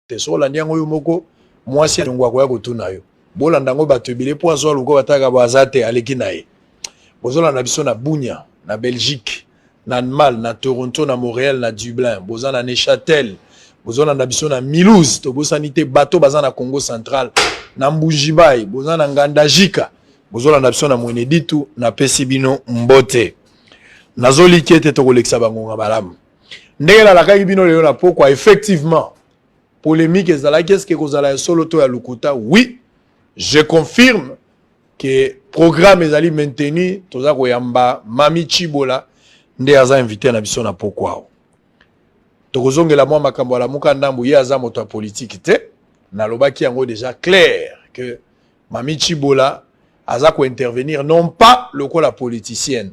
Te, soki olandi yango yo moko, mwasi ya akoya kotuna yo. Bolanda yango bato ebele mpo azwa luko bataka bo aza te, aleki na ye. Bozolanda biso na Bunia, na Belgique, na Allemagne, na Toronto, na Montréal, na Dublin, boza na Neuchâtel, bozolanda biso na Mulhouse, tobosani te bato baza na Congo Central, na Mbujimayi, boza na Ngandajika, bozolanda biso na Mweneditu, napesi bino mbote. Nazoliki ete tokolekisa bangonga malamu. Ndenge nalakaki bino lelo na pokwa, effectivement polémique ezalaki, est-ce que kozala ya solo to ya lokuta? Oui, je confirme que programme ezali maintenu. Toza koyamba Mami Tshibola, nde aza invité na biso na pokwa awa. Tokozongela mwa makambo alamuka ndambu. Ye aza moto ya politike te, nalobaki yango déjà clair que Mami Tshibola aza kointervenir non pas lokola politicienne.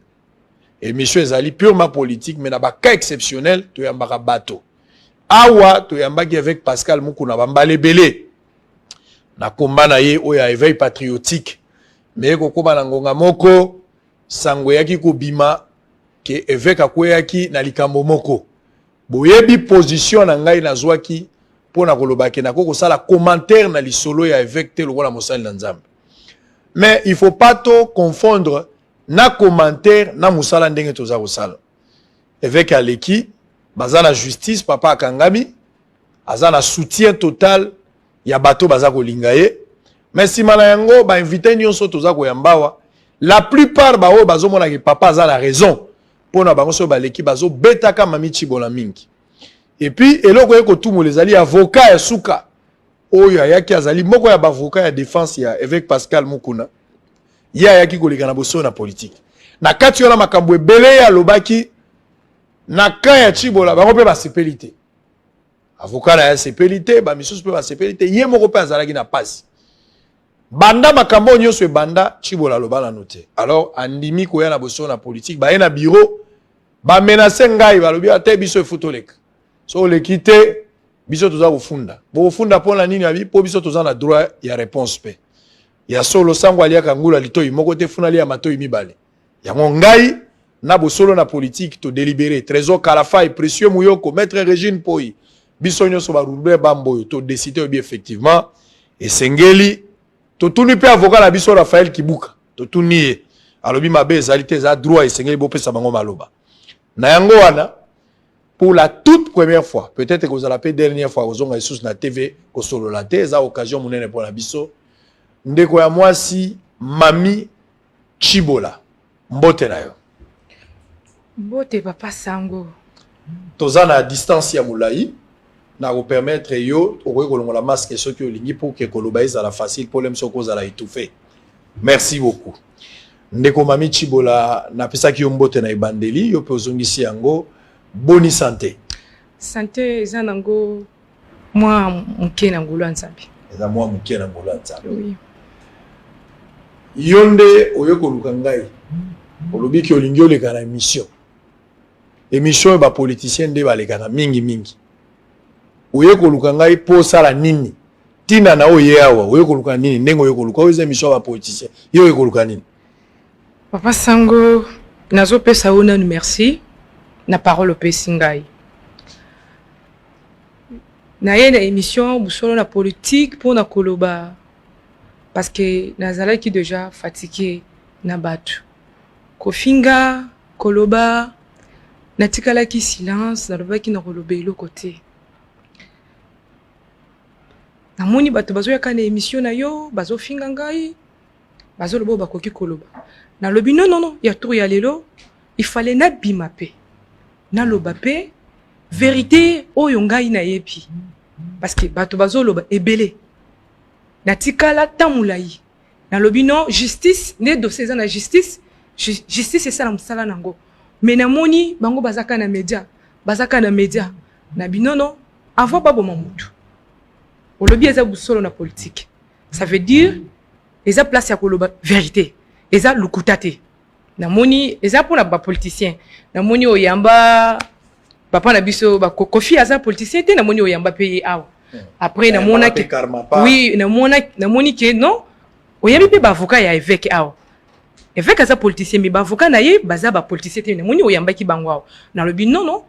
Émission ezali purement politique, mais na bacas exceptionnel toyambaka bato. Awa toyambaki avec Pascal Mukuna bambala ebele na komba na ye oyo ya éveil patriotique, mais ekokóma na ngonga moko, sango eyaki kobima ke évêque akweyaki na likambo moko. Boyebi position na ngai nazwaki mpo na koloba ke nakoki kosala commentaire na lisolo ya évêque te lokola mosali na Nzambe, mais il faut pas to confondre na commentaire na mosala ndenge toza kosala. Évêque aleki, baza na justice, papa akangami, aza na soutien total ya bato baza kolinga ye. Mais nsima na yango, bainvité nyonso toza koyamba awa, la plupart baoyo bazomonaki papa aza na raison mpo na bango, soki baleki bazobetaka Mami Tshibola mingi. Et puis eloko ye kotumola ezali avocat ya suka oyo ayaki, azali moko ya baavocat ya défense ya évêque Pascal Mukuna. Ye ayaki koleka na bosolo na politike. Na kati wana, makambo ebele ye alobaki na camp ya Tshibola, bango mpe basepeli te. Avocat na ye asepeli te, bamisusu mpe basepeli te, ye moko mpe azalaki na pasi. Banda makambo oyo nyonso ebanda, Tshibola aloba nano te. Alors andimi koya na bosolo na politike. Baye na bureau, bamenacer ngai, balobi ate biso efu toleka, so oleki te, biso toza kofunda. Bokofunda mpo na nini? Abi mpo biso toza na droit ya réponse. Mpe ya solo, sango aliaka ngula litoi moko te, funa alia matoi mibale. Yango ngai na bosolo na politike todélibéré, Trésor Kalafai, Précieux Muyoko, Maître Régine Poi, biso nyonso barube bamboyo, todécider oyebi effectivement esengeli totuni mpe avocat na biso Raphaël Kibuka. Totuni ye, alobi mabe ezali te, eza droit, esengeli bopesa bango maloba. Na yango wana, pour la toute première fois, peut-être ekozala mpe dernière fois kozonga lisusu na TV kosolola te, eza occasion monene mpona biso. Ndeko ya mwasi Mami Tshibola, mbote na yo. Mbote, papa Sango. Toza na distance ya molai, na kopermettre yo okoki kolongola masque soki olingi mpo ke koloba ezala facile, problème soki ozala étouffé. Merci beaucoup, ndeko Mami Tshibola. Napesaki yo mbote na ebandeli, yo mpe ozongisi yango. Boni santé? Santé eza nango mwa moke na ngolu ya Nzambe. Eza mwa moke na ngolu ya Nzambe. Oui. Yo nde oye koluka ngai, olobiki olingi oleka na émission. Émission oyo bapoliticien nde balekaka mingimingi. Oye koluka ngai mpo osala nini? Ntina na oyo ye awa, oye koluka nini? Ndenge oye koluka oyo eza émission ya bapoliticien, ye oye koluka nini? Papa Sango, nazopesa yo nanu merci na parole opesi ngai. Naye na émission Bosolo na politique mpona koloba parce que nazalaki déjà fatigué na bato kofinga, koloba. Natikalaki silence, nalobaki na koloba eloko te. Namoni bato bazoyaka na émission na yo, bazofinga ngai, bazoloba oyo bakoki koloba. Nalobi non, non, non, ya tour ya lelo il fallait nabima mpe naloba mpe vérité oyo ngai nayebi, parce que bato bazoloba ebele. Natikala ta molai, nalobi non, justice nde dossier eza na justice, justice esala mosala nango. Mais namoni bango bazaka na média, bazaka na média na binono avant baboma motu. Olobi eza bosolo na politique, ça veut dire eza place ya koloba vérité, eza lokuta te. Namoni eza mpona bapoliticien. Namoni oyamba papa na biso Kofi, aza politicien te. Namoni oyamba mpe ye awa. Après namonaki, oui, namoni ke non, oyambi mpe baavocat ya évêque awa. Évêque aza politicien, mais baavocat na ye baza bapoliticien te. Namoni oyambaki bango awa. Nalobi non, non,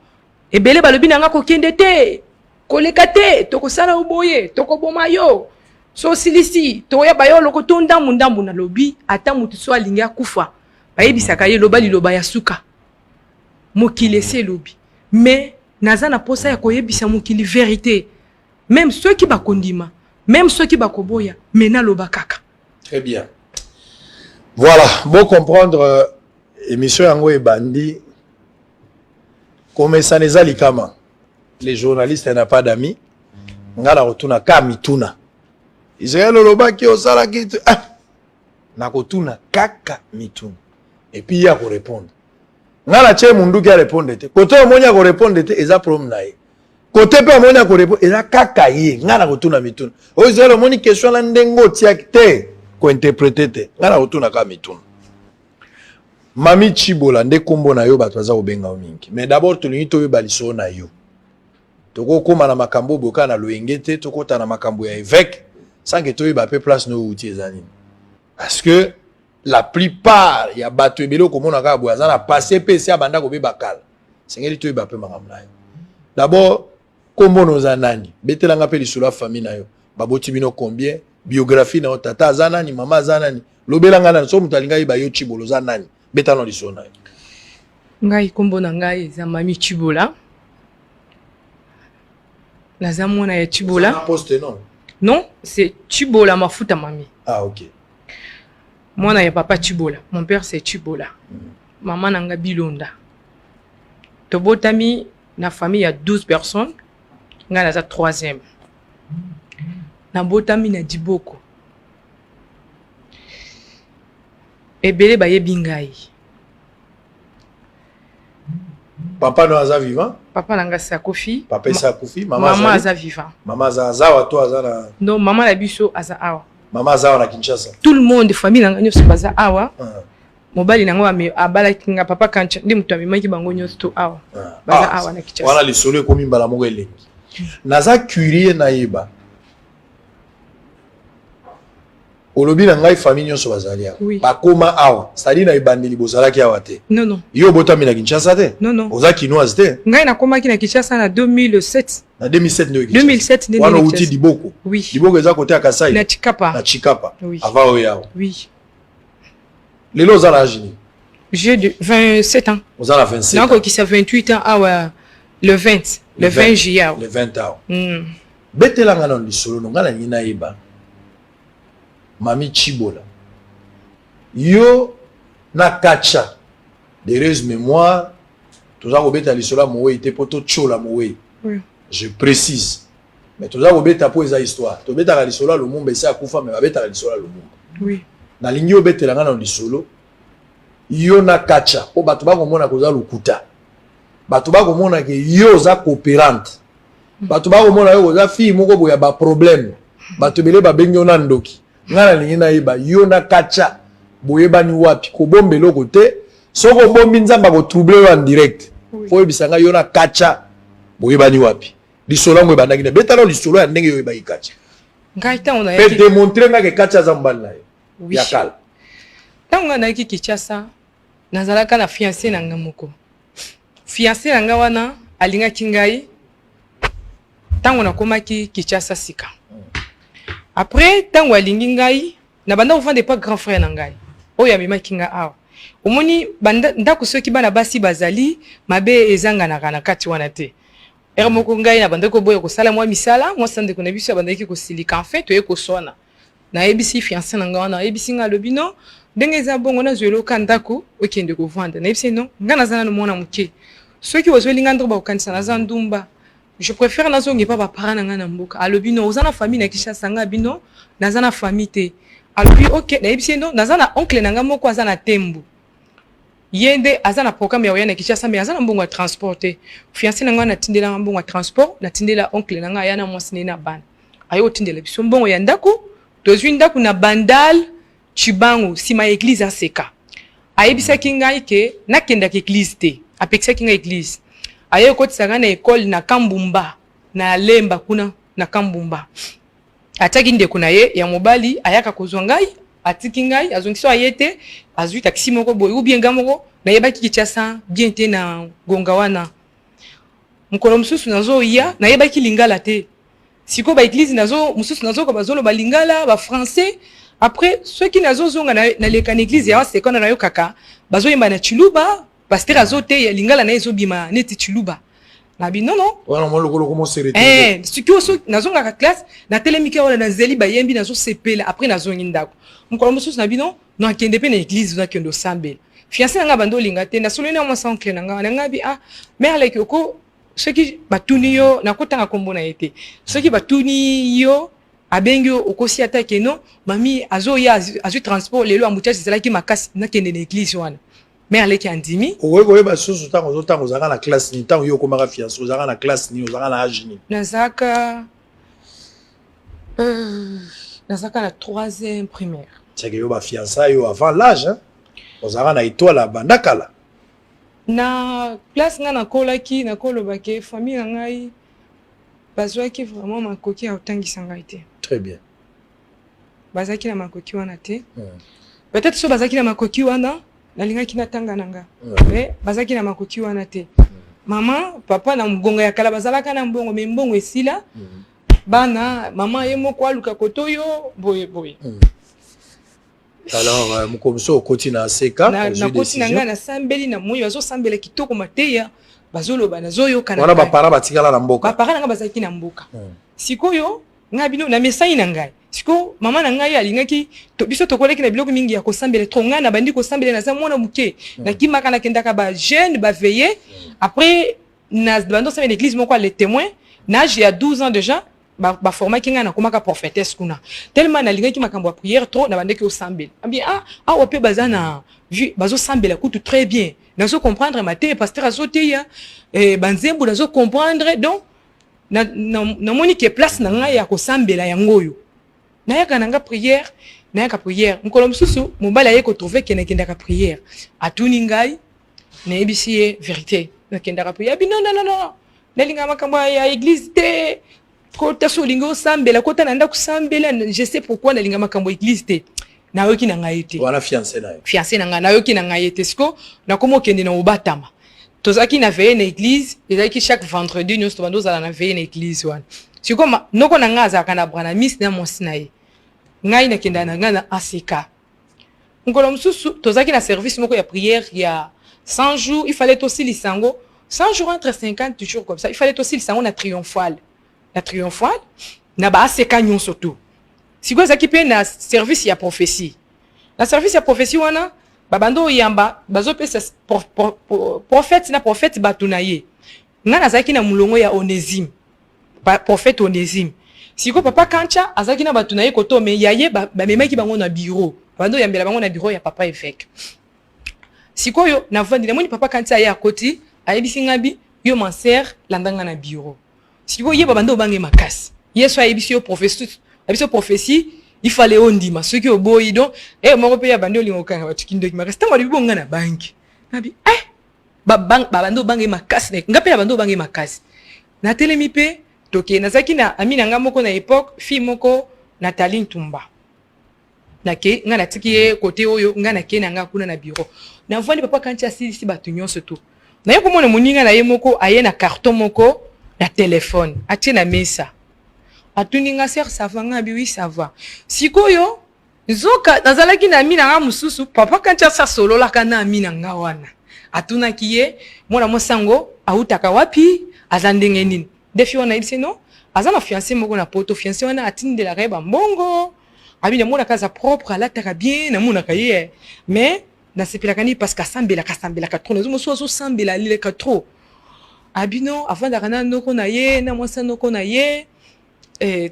ebele balobi na nga kokende te. Koleka te, tokosala yo boye, tokoboma yo. So osilisi, tokoyeba yo loko to ndambu ndambu. Nalobi ata motu so alingi akufa, bayebisaka ye loba liloba ya suka. Mokili esi elobi, mais naza na posa ya koyebisa mokili verite, même soki bakondima, même soki bakoboya, mais naloba kaka. Très bien. Voilà, bon comprendre émission yango ebandi komesana eza likama. Les journalistes n'a pas d'amis. Nga na kotuna ka mituna. Israël olobaki osalaki ah! Nakotuna kaka mituna. Et puis ye akorépondre. Nga na tie munduki arépondre te. Kote omoni akorépondre te, eza problème na ye. Kote mpe amoni akorépondre, eza kaka ye. Nga na kotuna mituna. Oyo Israël omoni question na ndenge otiaki te, kointerprete te. Nga na kotuna kaka mituna. Mami Tshibola nde kombo na yo, bato baza kobenga yo mingi. Mais d'abord tolingi toyeba lisolo na yo. Tokokóma na makambo boye kaka na loyenge te, tokota na makambo ya évêque sans que toyeba mpe place no outi eza nini. Parce que la plupart ya bato ebele okomona kaka boye aza na passé mpe esi abanda kobeba kala. Sengeli toyeba mpe makambo na yo. D'abord kombo na oza nani? Betelanga mpe lisolo ya famille na yo. Baboti bino combien? Biographie na yo, tata aza nani, mama aza nani? Lobelanga nani? So moto alingi ayeba yo Tshibola oza nani? Betana lisolo na yo. Ngai nkombo na ngai eza Mami Tshibola, naza mwana ya Tshibola. Poste non? Non, c'est Tshibola Mafuta Mami. Ah ok. Mwana ya papa Tshibola, mon père c'est Tshibola. Mama na nga Bilonda. Tobotami na famille ya 12 personnes, ngai naza troisième. Nabotami na Diboko. Ebele bayebi ngai. Papa no aza vivant? Papa na ngai akufi. Papa esi akufi. Mama, mama aza vivant. Mama aza awa to aza na? Non, mama na biso aza awa. Mama aza awa na Kinshasa? Tout le monde, famille na ngai nyonso baza awa. Mobali nango abalaki nga, papa Kancha, nde moto amemaki bango nyonso to awa. Baza awa na Kinshasa. Wana lisolo ekomi mbala moko elengi. Naza curieux nayeba, olobi na ngai famille nyonso bazali awa. Oui. Bakoma awa, c'est-à-dire na ebandeli bozalaki awa te? Non, non. Yo obotami na Kinshasa te? Non, non. Oza kinoise te? Ngai nakomaki na Kinshasa na 2007. Na 2007 nde? 2007 nde. Wana outi Diboko? Oui. Diboko eza kote ya Kasai? Na Chikapa. Na Chikapa. Oui. Avant oyo awa? Oui. Lelo oza na age nini? J'ai de 27 ans. Oza na 27 ans? Nakokisa 28 ans awa le 20, le 20 juillet awa. Le 20 awa. Betelanga nano lisolo no, ngai nalingi nayeba Mami Tshibola, yo na Kacha d'heureuse mémoire. Toza kobeta lisolo ya mowei te mpo totiola mowei. Je précise, mais toza kobeta mpo eza histoire. Tobetaka lisolo ya Lumumba, esi akufa, mais babetaka lisolo ya Lumumba. Nalingi obetela ngai na lisolo yo na Kacha, mpo bato bakomona koza lokuta, bato bakomona ke yo oza coopérante, bato bakomona yo koza fille moko boya baproblème, bato ebele babengi yo na ndoki. Ngai nalingi nayeba yo na Kacha boyebani wapi. Kobomba eloko te, soki obombi Nzambe akotrouble yo en direct. Fo oyebisa ngai yo na Kacha boyebani wapi, lisolo yango ebandaki na betala lisolo ya ndenge yo oyebaki Kacha. Ngai ntango mpe nayaki démontre nga ke Kacha aza mobali na yo Oui. ya kala. Ntango ngai nayaki Kinshasa, nazalaka na fiancé na ngai moko. Fiancé na ngai wana alingaki ngai ntango nakomaki Kinshasa sika. Après ntango alingi ngai, na banda kovanda epa grand frère na ngai oyo amemaki ngai awa. Omoni ndako, soki bana basi bazali, mabe ezanganaka na kati wana te. Ere moko ngai na bandaki koboya kosala mwa misala, mwasi ya ndeko na biso abandaki kosilika. Enfin toye koswana, nayebisi fiancé na ngai wana, ayebisi ngai, alobi non, ndenge eza bongo, nazwa eloka ndako okende kovanda. Nayebisi non, ngai naza nano mwana moke, soki ozwelinga ndako bakokanisa naza ndumba, je préfère nazonga epa baparent na ngai na mboka. Alobi non, oza na famille na Kinshasa? Ngai bino naza na famille te. Alobi ok. Nayebisi ye non, naza na oncle na ngai moko aza na Tembo, ye nde aza na programme ya koya na Kinshasa, mais aza na mbongo ya transport te. Fiancé na ngai natindelanga mbongo ya transport, natindela oncle na ngai, aya na mwasi ne na bana, aye kotindela biso mbongo ya ndako. Tozwi ndako na Bandal Chibangu, nsima ya église aseka. Ayebisaki ngai ke nakendaka église te, apekisaki ngai église. Aye kokotisa ngai na ekole na Kambumba, na Lemba kuna na Kambumba. Atiaki ndeko na ye ya mobali ayaka kozwa ngai, atiki ngai, azongisi aye te, azwi taxi moko boye ou bien ngai moko nayebaki Kinshasa bien te na ngonga wana. Mokolo mosusu nazoya, nayebaki lingala te. Sikoyo baeglise nazo mosusu nazoka bazoloba lingala, bafrançais. Après soki nazozonga, naleka na église ya Sekonda, nayokaka bazoyemba na chiluba, pasteur azoteya, lingala na ye ezobima neti chiluba. Nabi non, non. Wana mwa lokolo komo se retrouver. Sikoyo so nazongaka classe, natelemiki wana, nazeli bayembi, nazosepela. Après nazongi ndako. Mokolo mosusu na bino nakende mpe na église, nakende osambela. Fiancé na ngai bando olinga te, nasololi na mwasi oncle na ngai. Na ngai bi: "Ah, mère leki, oko soki batuni yo, nakotanga nkombo na ye te, soki batuni yo, abengi yo, okosi ata keno mami azoya, azwi transport lelo, embouteillage ezalaki makasi, nakende na église wana." Mère leki andimi. Okoki koyeba susu ntango ozotanga, ozalaka na classe nini? Ntango yo okomaka fiancé, ozalaka na classe nini? Ozalaka na age nini? Nazalaka na troisième primaire. Seke yo bafiança yo avant l'âge, hein? Ozalaka na étoile ya banda kala. Na place ngai nakolaki, nakoloba ke famille na ngai bazwaki vraiment makoki ya kotangisa ngai te. Très bien. Bazalaki na makoki wana te. Peut-être so bazalaki na makoki wana, nalingaki natanga na nga. Mais bazalaki na makoki wana te. Mama, papa na ngonga ya kala bazalaka na mbongo, mais mbongo esila. Bana, mama ye moko aluka koto oyo boye boye. Alors mokolo mosusu okoti na seka. Nakoti na ngai, nasambeli na moi, bazosambela kitoko, mateya bazoloba, nazoyoka. Wana baparents batikala na mboka? Baparents na ngai bazalaki na mboka. Sikoyo ngai bino na mesai na ngai. Sikoyo mama na ngai alingaki biso tokolaki na biloko mingi ya kosambela trop. Ngai nabandi kosambela, naza mwana moke, nakimaka, nakendaka bajeûne, baveillées. Après na bandi osambela na église moko ya Les Témoins na age ya 12 ans déjà. Baformaki ngai, nakomaka prophétesse kuna, tellement nalingaki makambo ya prière trop. Nabandaki osambela abi ah, awa mpe baza na bazosambela kutu très bien, nazo comprendre mateya pasteur azoteya, banzembo nazo comprendre. Donc namoni ke place na ngai ya kosambela yango oyo. Nayaka na nga prière, nayaka prière. Mokolo mosusu mobali aye kotrouver ke nakendaka prière. Atuni ngai, nayebisi ye vérité, nakendaka prière. Abi: "Non, non, non, non, nalingaka makambo ya église te. Kota so olingi osambela, kota na ndako sambela. Je sais pourquoi nalinga makambo ya église te." Nayoki na ngai te. Wana fiancé na yo? Fiancé na ngai. Nayoki na ngai te. Siko nakoma okende na obatama. Tozalaki na veillée na église, ezalaki chaque vendredi nyonso tobanda ozala na veillée na église wana. Siko noko na ngai azalaka na branhamiste na mwasi na ye. Ngai nakendaka na ngai na ACK. Mokolo mosusu tozalaki na service moko ya prière ya 100 jours. Il fallait tosilisa yango 100 jours, entre 50 jours comme ça. Il fallait tosilisa yango na Triomphal, na Triomphal, na ba ACK nyonso tu. Sikoyo ezalaki mpe na service ya prophétie. Na service ya prophétie wana, babanda oyamba, bazopesa prophète na prophète bato na ye. Ngai nazalaki na molongo ya Onésime, prophète Onésime. Sikoyo papa Kancha azalaki na bato na ye koto, me ya ye bamemaki bango na bureau, babanda oyambela bango na bureau ya papa évêque. Sikoyo navandi, namoni papa Kancha aye, akoti, ayebisi ngai bi: "Yo ma sœur, landa ngai na bureau." Sikoyo ye babanda obange makasi. Ye so ayebisi yo prophétie, ayebisi yo prophétie, il fallait ondima. Soki oboyi, donc moko mpe ya bandi olinga okanga bato kindoki makasi. Ntango alobi bonga na banki, nabi babandi obange makasi, nga mpe na bandi obange makasi. Natelemi mpe toke. Nazalaki na ami na nga moko na époque, fille moko, Nathalie Ntumba. Nake, ngai natiki ye kote oyo, ngai nake na ngai kuna na bureau, navandi. Papa Kanti asilisi bato nyonso tu. Naye komona moninga na ye moko aye na carton moko na telefone, atie na mesa. Atuni nga: "Sœur, ça va?" Nga bi: "Oui, ça va." Sikoyo nzoka nazalaki na ami na nga mosusu. Papa Kanti asi asololaka na ami na nga wana. Atunaki ye mwana mwasi yango autaka wapi, aza ndenge nini. Defi wana ayebisi: "No, aza na fiancé moko na Poto. Fiancé wana atindelaka ye bambongo." Abi: "Namonaka aza propre, alataka bien, namonaka ye, mais nasepelaka nini? Parce que asambelaka, asambelaka trop. Nazo mosusu azosambela, alelaka trop." Abi: "No, avandaka na noko na ye, na mwasi ya noko na ye."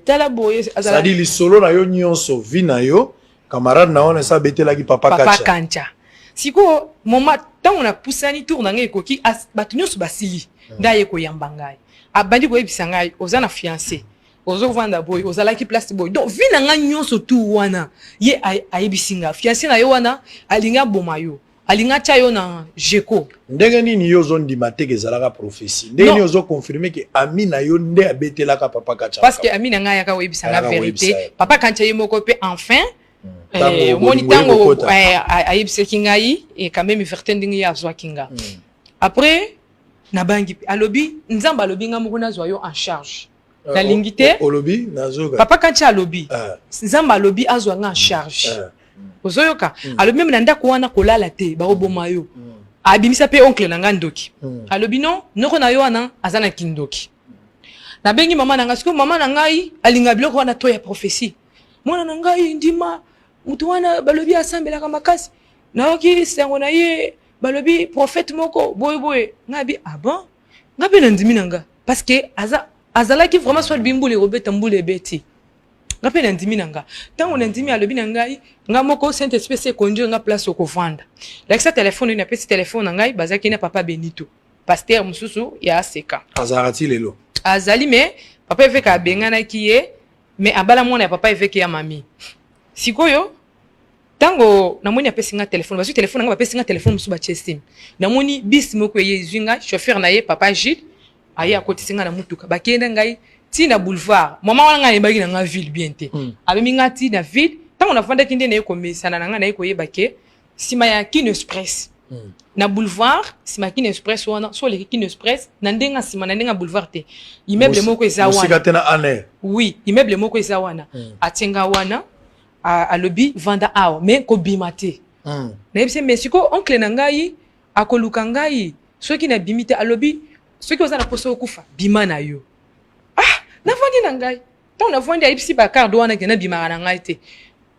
Tala boye. C'est-à-dire lisolo na yo nyonso, vie na yo, camarade na wana esi abetelaki papa? Papa Kacha. Kancha. Sikoyo moma ntango napusani, tour na ngai ekoki, bato nyonso basili, nde aye koyamba ngai. Abandi koyebisa ngai: "Oza na fiancé, ozovanda boye, ozalaki place boye." Donc vie na ngai nyonso tu wana ye ayebisi ngai: "Fiancé na yo wana alingi aboma yo, alingi atya yo na jeko." Ndenge nini yo ozondima te ke ezalaka prophétie? Ndenge Non. nini ozoconfirmer ke ami na yo nde abetelaka papa Kacha? Parce que ami na ngai ayaka koyebisa nga Ayaka koyebisa vérité. ye. Papa Kancha ye moko mpe enfin Ntango omoni bolingo ye ntango kokota. Ayebisaki ngai quand même vérité ndenge ye azwaki nga. Après Nabangi mpe. Alobi, Nzambe alobi nga moko nazwa yo en charge. Nalingi te. Olobi nazoka. Papa Kantia alobi, Nzambe alobi azwa nga en charge. Ozoyoka? Alobi meme na ndako wana kolala te, bakoboma yo. Abimisa mpe oncle na nga ndoki. Alobi non, noko na yo wana aza na kindoki. Nabengi mama na ngai, sikoyo mama na ngai alinga biloko wana to ya prophetie. Mwana na ngai ndima, moto wana balobi asambelaka makasi. Nayoki sango na ye, balobi prophète moko boye boye. Ngai bi ah bon? Ngai mpe nandimi na nga parce que aza azalaki vraiment soit bimbula ekobeta mbula ebeti. Nga mpe nandimi na nga. Ntango nandimi alobi na ngai, nga moko Saint-Esprit se conduire nga place okovanda. Lakisa telefone oyo, napesi telefone na ngai, bazalaki na papa Benito, pasteur mosusu ya Aseka. Azalaka ti lelo? Azali, mais papa évêque abenganaki ye, mais abala mwana ya papa évêque ya mami. Sikoyo tango namoni apesi nga telefone, bazwi telefone na nga, bapesi nga telefone mosusu batie sim. Namoni bis moko eye ezwi nga, chauffeur na ye papa Gilles aye akotisi nga na mutuka, bakende ngai ti na boulevard. Mama wana ngai ayebaki na nga ville bien te. Amemi nga ti na ville. Tango nafandaki nde naye komesana na nga, naye koyeba ke sima ya Kin Express. Na boulevard, sima ya Kin Express wana, so oleki Kin Express, na ndenge sima, na ndenge ya boulevard te. Immeuble moko eza wana. Mosika te na Aner. Oui, immeuble moko eza wana. Atie nga wana, alobi vanda awa, mais kobima te. Nayebisi ye, mais sikoyo oncle na ngai akoluka ngai soki nabimi te. Alobi soki oza na posa okufa, bima na yo. Ah, navandi na ngai. Ntango navandi ayebisi ba carte wana ke nabimaka na ngai te.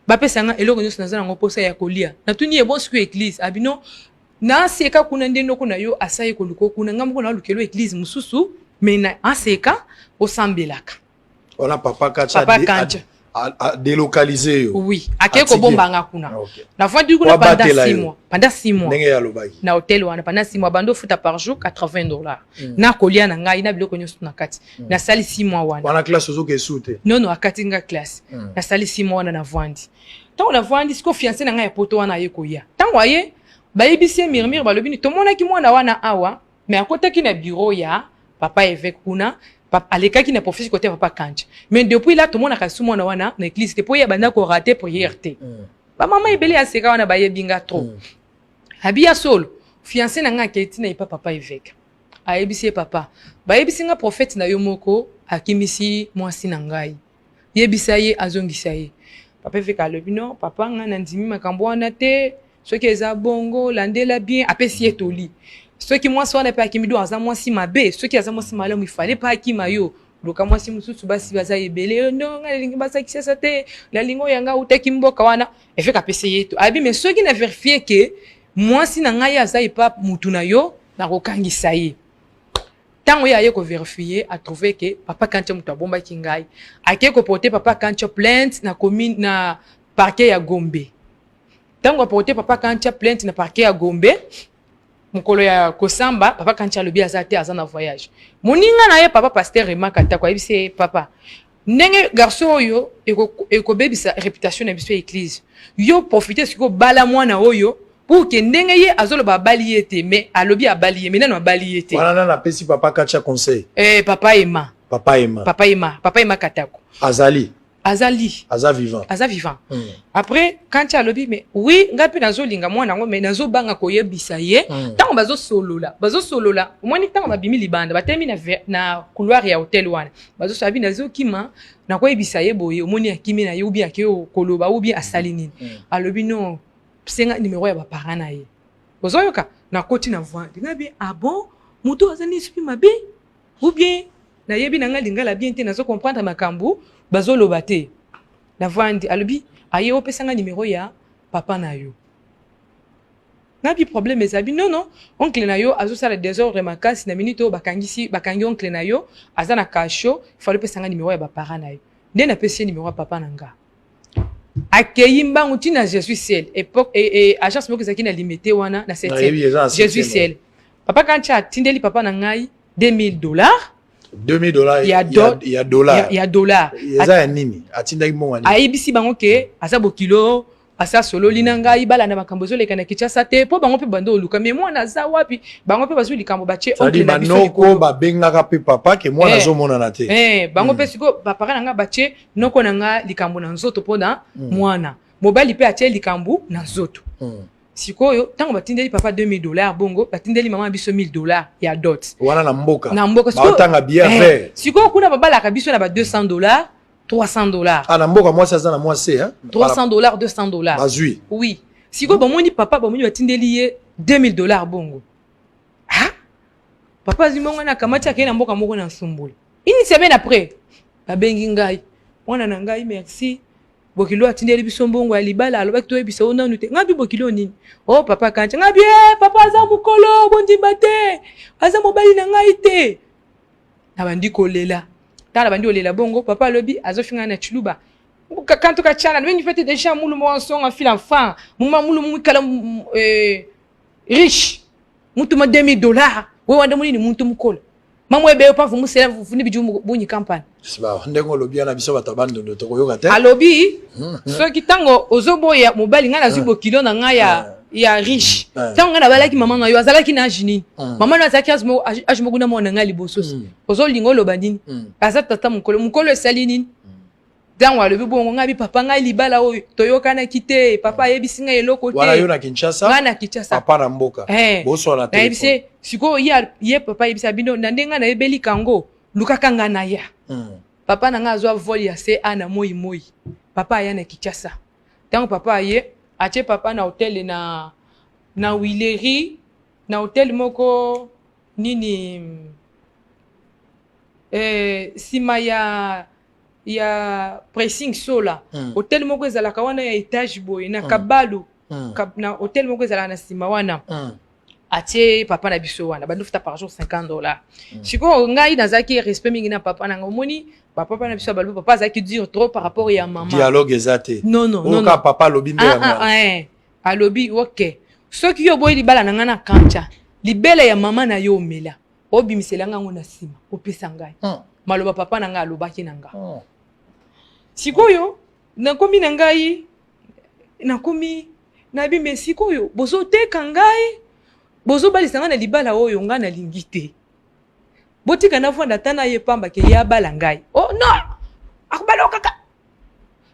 Bapesa nga eloko nyonso naza nango posa ya kolia. Natuni ye bon sikoyo église. Abino naseka kuna nde noko na yo asaye koluka kuna, ngai moko nalukelo église mosusu, mais na aseka osambelaka. Wana papa Kantia Papa Kantia. a délocalisé yo. Oui, akei kobomba nga kuna. Navandi kuna pendant 6 mois. Pendant 6 mois. Ndenge ya lobaki. Na hôtel wana pendant 6 mois bando futa par jour 80 $. Na kolia na ngai na biloko nyonso na kati. Nasali 6 mois wana. Wana classe ozoke esu te. Non non, akati nga classe. Nasali 6 mois wana navandi. Ntango navandi sikoyo fiancé na ngai ya poto wana aye koya. Ntango aye bayebisi ye murmure, balobi ni tomonaki mwana wana awa, mais akotaki na bureau ya papa évêque kuna, alekaki na prophétie côté papa Kantia. Mais depuis là tomonaka su mwana wana na église te, po ye abanda korater prière te. Bamama ebele ya seka wana bayebi nga trop. Abi ya solo, fiancé na ngai akei ntina epa papa évêque. Ayebisi ye papa, bayebisi nga prophète na yo moko akimisi mwasi na ngai. Yebisa ye azongisa ye. Papa évêque alobi non, papa ngai nandimi makambo wana te. Soki eza bongo landela bien, apesi ye toli. Soki mwasi wana mpe akimi do aza mwasi mabe, soki aza mwasi malamu ifale mpe akima yo. Luka mwasi mosusu, basi baza ebele. No, ngai nalingi basakisasa te, nalingi oyo yanga autaki mboka wana. Évêque apesi ye to abi, mais soki na vérifie ke mwasi na ngai aza epa mutu na yo, nakokangisa ye. Ntango ye aye kovérifier, atrouve ke papa Kantia moto abombaki ngai. Akei koporter papa Kantia plainte na commune, na parquet ya Gombe. Ntango aporte papa Kantia plainte na parquet ya Gombe, mokolo ya kosamba papa Kantia alobi aza te, aza na voyage. Moninga na ye papa pasteur Remaka Tako ayebisi ye, papa, ndenge garçon oyo ekobebisa réputation na biso ya église, yo profite sikoyo bala mwana oyo pour ke ndenge ye azoloba abali ye te, mais alobi abali ye, mais nano abali ye te. Wana nani apesi papa Kantia conseil? Papa Ema. Papa Ema. Papa Ema, papa Ema Katako. Azali. Azali. Aza vivant. Aza vivant. Après Kantia alobi mais oui, ngai mpe nazolinga mwana yango, mais nazobanga koyebisa ye. Ntango bazosolola, omoni ntango babimi libanda, batelemi na couloir ya hôtel wana, bazosolola, abi nazokima nakoyebisa ye boye, omoni akimi na ye ou bien akei koloba ou bien asali nini. Alobi non, senga numéro ya baparent na ye. Ozoyoka, nakoti na vandi ngai bi ah bon, moto aza nini soki mabe ou bien nayebi na ngai lingala bien te, nazo comprendre makambo bazoloba te. Navandi, alobi aye opesa ngai numéro ya papa na yo. Nabi problème ezabi non non, oncle na yo azosala désordre makasi na minute oyo, bakangisi, bakangi oncle na yo, aza na cachot, fallait opesa ngai numéro ya baparent na yo. Nde napesi ye numéro ya papa na nga. Akei mbangu ntina Je suis ciel, époque agence moko ezalaki na Limete wana na Nayebi, eza na 7 Je suis septième. ciel. Papa Kantia atindeli papa na ngai 2000 $. 2000 $ Ya ya dollar. Ya dollar. Eza ya nini? Atindaki mbongo ya nini? Ayebisi bango ke aza bokilo, asa sololi na ngai, balanda makambo ezoleka na Kinshasa te, mpo bango mpe bando oluka me mwana aza wapi. Bango mpe bazwi likambo batie c'est-à-dire oncle na biso banoko likolo. Babengaka mpe papa ke mwana azomonana te. Bango mpe sikoyo bapara na ngai batie noko na ngai likambo na nzoto mpona mwana mobali mpe atie likambo na nzoto. Sikoyo ntango batindeli papa 2000 dollars, bongo batindeli mama biso 1000 dollars ya dot. Wana na mboka. Na mboka. Baotanga billet vert. Sikoyo kuna babalaka biso na ba 200 dollars, 300 dollars. Ah, na mboka mwasi aza na mwasi, hein? 300 dollars, 200 dollars. Bazwi. Oui, sikoyo bamoni papa, bamoni batindeli ye 2000 dollars. Bongo, ah, papa azwi mbongo wana, akamati, akei na mboka moko na Nsumbula. Une semaine après, babengi ngai: "Mwana na ngai, merci, bokilo atindeli biso mbongo ya libala. Alobaki toyebisa yo nanu te." Ngai bi: "Bokilo nini?" "O oh, papa Kanti." Ngai bi: "E, papa aza mokolo, bondimba te, aza mobali na ngai te." Nabandi kolela. Ntango nabandi kolela bongo, papa alobi, azofinga na Tshiluba: "Kanto kachana mengi fete déjà mulu mo nsonga fila enfant muma mulu mukala riche mutu ma 2000 dollars we wanda munini muntu mukolo mamwe ebe pavu musela vuni biju bunyi kampani." Ndenge olobi wana, biso bato ya Bandondo tokoyoka te. Alobi soki ntango ozoboya mobali, ngai nazwi bokilo na ngai ya riche. Ntango ngai nabalaki mama na yo, azalaki na age nini? Mama na yo azalaki age moko na mwana na ngai liboso. Ozolinga oloba nini? Aza tata mokolo, mokolo esali nini? Ntango alobi bongo, ngai bi: "Papa, ngai libala oyo toyokanaki te. Papa ayebisi ngai eloko te." Wana yo na Kinshasa? Ngai na Kinshasa. Papa na mboka. Eh. Boswana. Nayebisi ye sikoyo, ye papa ayebisa bino na ndenge ngai nayebeli kango, lukaka ngai na ya. Papa na ngai azwa vol ya ca na moi moi. Papa aya na Kinshasa. Ntango papa aye, atie papa na hotel na Huilerie, na hotel moko nini, nsima ya Pressing Sola. Hotel moko ezalaka wana ya étage boye na Kabalu. Na hotel moko ezalaka na nsima wana. Atie papa na biso wana, bandi futa par jour 50 dollars. Sikoyo ngai nazalaki respect mingi na papa na ngai. Omoni, papa na biso ya balobi, papa azalaki dur trop par rapport ya mama. Dialogue eza te. Non, non, non. Oyo papa alobi nde Ah, yango. ah, ah, eh. Alobi: "Ok, soki yo oboyi libala na ngai na Kantia, libele ya mama na yo omela, obimisela ngai yango na nsima, opesa ngai." Maloba papa na ngai alobaki na nga. Sikoyo nakomi na ngai, nakomi nayebi, me sikoyo bozoteka ngai, bozobalisa ngai na libala oyo ngai nalingi te. Botika navanda ata na ye pamba ke ye abala ngai. Oh non, akobala yo kaka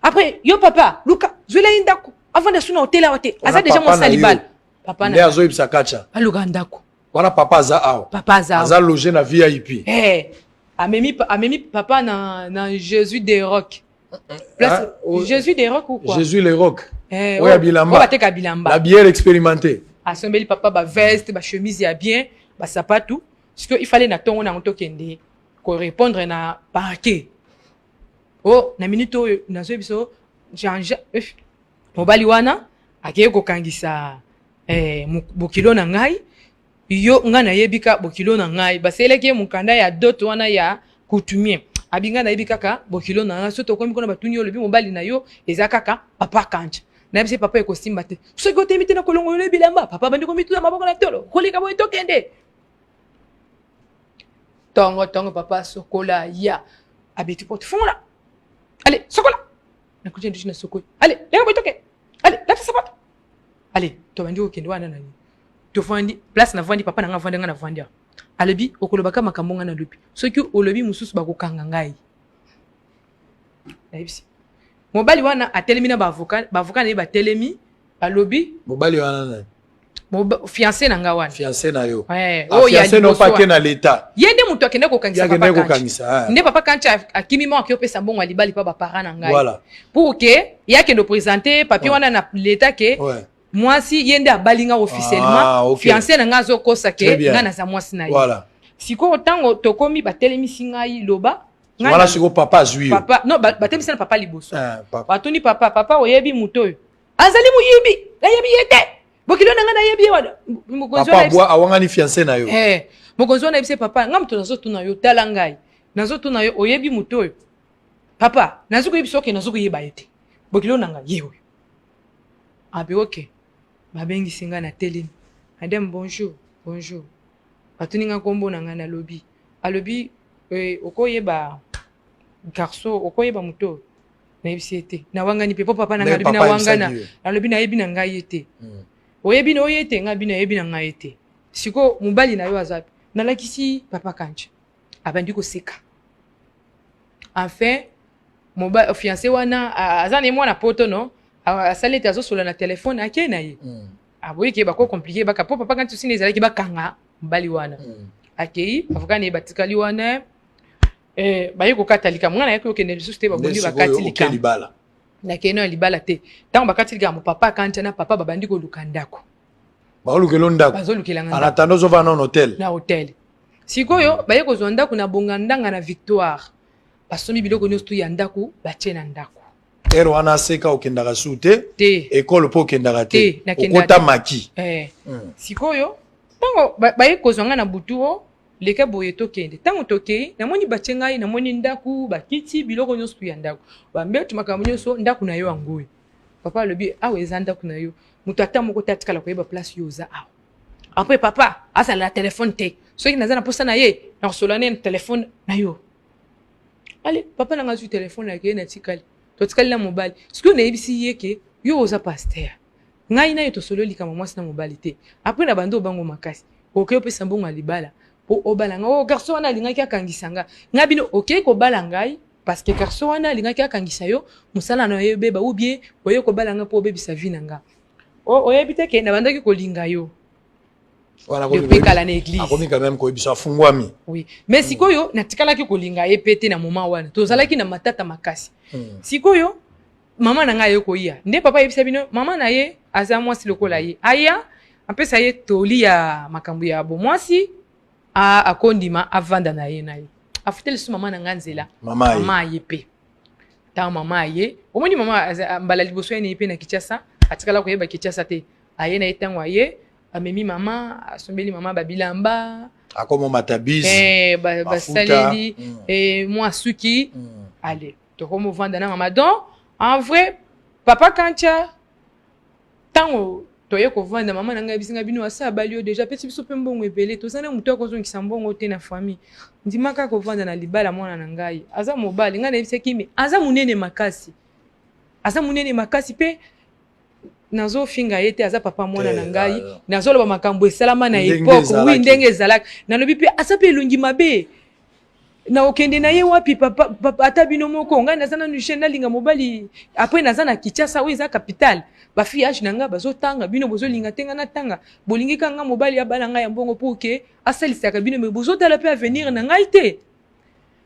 après. Yo papa, luka zwela ye ndako, avanda su na hotel awa te. Aza Wana deja papa mwasi na ya yo. libala. Papa Nde na azoyebisa Kacha. Aluka ndako. Wana papa aza awa. Papa aza awa. Aza loge na VIP. Eh, amemi papa na Jésus des Rock place. Ah, oh. Jésus des Rock ou quoi? Jésus les Rock. Eh, Oyo ya bilamba. oyo bateka bilamba. La bière expérimentée. Asombeli papa baveste, bachemise ya bien, basapatu. Sikoyo il fallait na ntongo nango tokende korépondre na parquet. O na minute oyo nazoyebi biso, Jean, mobali wana akei kokangisa bokilo na ngai. Yo ngai nayebi ka bokilo na ngai, baselaki ye mokanda ya dot wana ya coutumier. Abi: "Ngai nayebi kaka bokilo na ngai. So tokomi kuna, batuni yo, olobi mobali na yo eza kaka papa Kancha." Nayebisi: "Papa, ekosimba te soki otemi te na kolongola bilamba." Papa bandi komituna maboko na tolo koleka boye. Tokende ntongo ntongo, papa sokola ya abeti porte: "Fungola, ale sokola." Nakuti ndushi na sokoli. "Ale, leka boye, tokende. Ale, lata sapato, ale." Tobandi kokende wana na nini, tovandi place navandi, papa na nga avandi, nga navandi awa. Alobi: "Okolobaka makambo nga nalobi, soki olobi mosusu bakokanga ngai." Nayebisi mobali wana, atelemi na baavocat, baavocat na ye batelemi, balobi. Mobali wana nani? Fiancé na nga wana. Fiancé na yo? Eh, Ah, oyo ya fiancé no liboso pa ke wana. na l'état. Ye nde moto akende kokangisa Ye akende papa Kanchi. kokangisa, ah. Nde papa Kanchi akimi mo, aki opesa mbongo ya libali mpa baparent na ngai pour ke ye akende oprésente papier wana na l'état ke mwasi ye nde abali nga officiellement. Ah, ok. Fiancé na ngai azokosa ke Très bien. ngai naza mwasi na ye. Sikoyo ntango tokomi, batelemisi ngai: "Loba." Ngai Wana sikoyo papa azwi yo. Papa non, batelemisi na papa liboso. Ah, papa. Batuni papa: "Papa, oyebi moto oyo? Azali moyibi, nayebi ye te. Bokilo na ngai nayebi ye wana." Mokonzi Papa wana abwa awangani fiancé na yo. Eh, mokonzi wana ayebisi: "Papa, ngai moto nazotuna yo, tala ngai nazotuna yo, oyebi moto oyo?" "Papa, nazokoyebisa oke, nazokoyeba ye te. Bokilo na ngai ye oyo." Abi: "Ok." Babengisi ngai na telemi: "Madame, bonjour." "Bonjour." Batuni ngai nkombo na ngai, nalobi. Alobi: "Okoyeba garçon, okoyeba moto oyo?" Nayebisi ye te, nawangani mpe mpo papa na ngai Ndenge alobi papa nawangana. ayebisaki yo. Nalobi nayebi na ngai ye te. "Oyebi na oye te?" "Ngai bino nayebi na ngai ye te." "Sikoyo mobali na yo aza wapi?" Nalakisi papa Kancha, abandi koseka. Enfin fiancé wana aza na ye mwana poto no, asali ete azosola na telefone, akei na ye. Aboyi ke bako compliquer baka po papa kanti osini ezalaki bakanga mobali wana. Akei, avocat na ye batikali wana, baye kokata likambo. Ngai nayaki kokende lisusu te. Nde Babondi sikoyo bakati oke likambo. Libala. Nakei na libala te. Ntango bakati likambo, papa akantia na papa babandi koluka ndako. Baolukela ndako. Bazolukelanga En ndako. attendant, ozovanda na hotel. Na hotel. Sikoyo baye kozwa ndako na bonga ndanga na Victoire. Basombi biloko nyonso tu ya ndako, batie na ndako. Ere wana aseka okendaka su te? Te. Ekole mpo okendaka te? Te, nakendaka Okota te. maki. Sikoyo ntango baye kozwa ngai na butu, o leka boye, tokende. Ntango tokei, namoni batie ngai, namoni ndako, bakiti, biloko nyonso tu ya ndako, bambetu, makambo nyonso. Ndako na yo yango oyo. Papa alobi: awa eza ndako na yo, moto ata moko te atikala koyeba place yo oza awa. Après, papa azala na telefone te. Soki naza na posa na ye, nakosola ne na telefone na yo. Ale, papa nanga azwi telefone, akeye. Natikali, totikali na mobali. Sikoyo nayebisi ye ke yo oza pasteur, ngai na yo tosololi likambo mwasi na mobali te. Après na bando obango makasi, okei opesa mbongo ya libala po obala ngai. O garçon wana alingaki akangisa nga. Ngai bino okei kobala ngai parce que garçon wana alingaki akangisa yo, mosala na yo ebeba, ou bien oye kobala ngai mpo obebisa vie na nga? Oyebi te ke nabandaki kolinga yo Wana depuis kala na église. Akomi quand même koyebisa, afungwami. Oui, mais sikoyo natikalaki kolinga ye pe te. Na moment wana tozalaki na matata makasi. Sikoyo mama na ngai aye koya. Nde papa ayebisa bino, mama na ye aza mwasi lokola ye. Aya apesa ye toli ya makambo ya bomwasi, akondima, avanda na ye na ye, afuteli lisusu mama na ngai nzela. Mama aye. Mama aye mpe. Ntango mama aye, omoni mama mbala liboso ye na ye mpe na Kinshasa, atikala koyeba Kinshasa te. Aye na ye. Ntango aye, amemi mama, asombeli mama babilamba. Akoma omata bisi. Mafuta. Basaleli mwa suki. Ale, tokomovanda na mama. Donc en vrai, papa Kantia, ntango toye kovanda, mama na ngai ayebisi ngai: bino asa abali yo déjà, apesi biso mpe mbongo ebele, toza na motu akozongisa mbongo te na famille. Ndima kaka kovanda na libala, mwana na ngai aza mobali. Ngai nayebisaki me aza monene makasi, aza monene makasi mpe nazofinga ye te, aza papa mwana na ngai. Nazoloba makambo esalama na époque, oui, ndenge ezalaki. Nalobi mpe aza mpe elongi mabe, na okende na ye wapi? Papa, papa, ata bino moko, ngai naza nanu jeune, nalinga mobali. Après naza na Kinshasa oyo eza capitale, bafille âge na ngai bazotanga, bino bozolinga te ngai natanga. Bolingi kaka ngai mobali abala ngai ya mbongo mpo ke asalisaka bino, me bozotala mpe avenir na ngai te.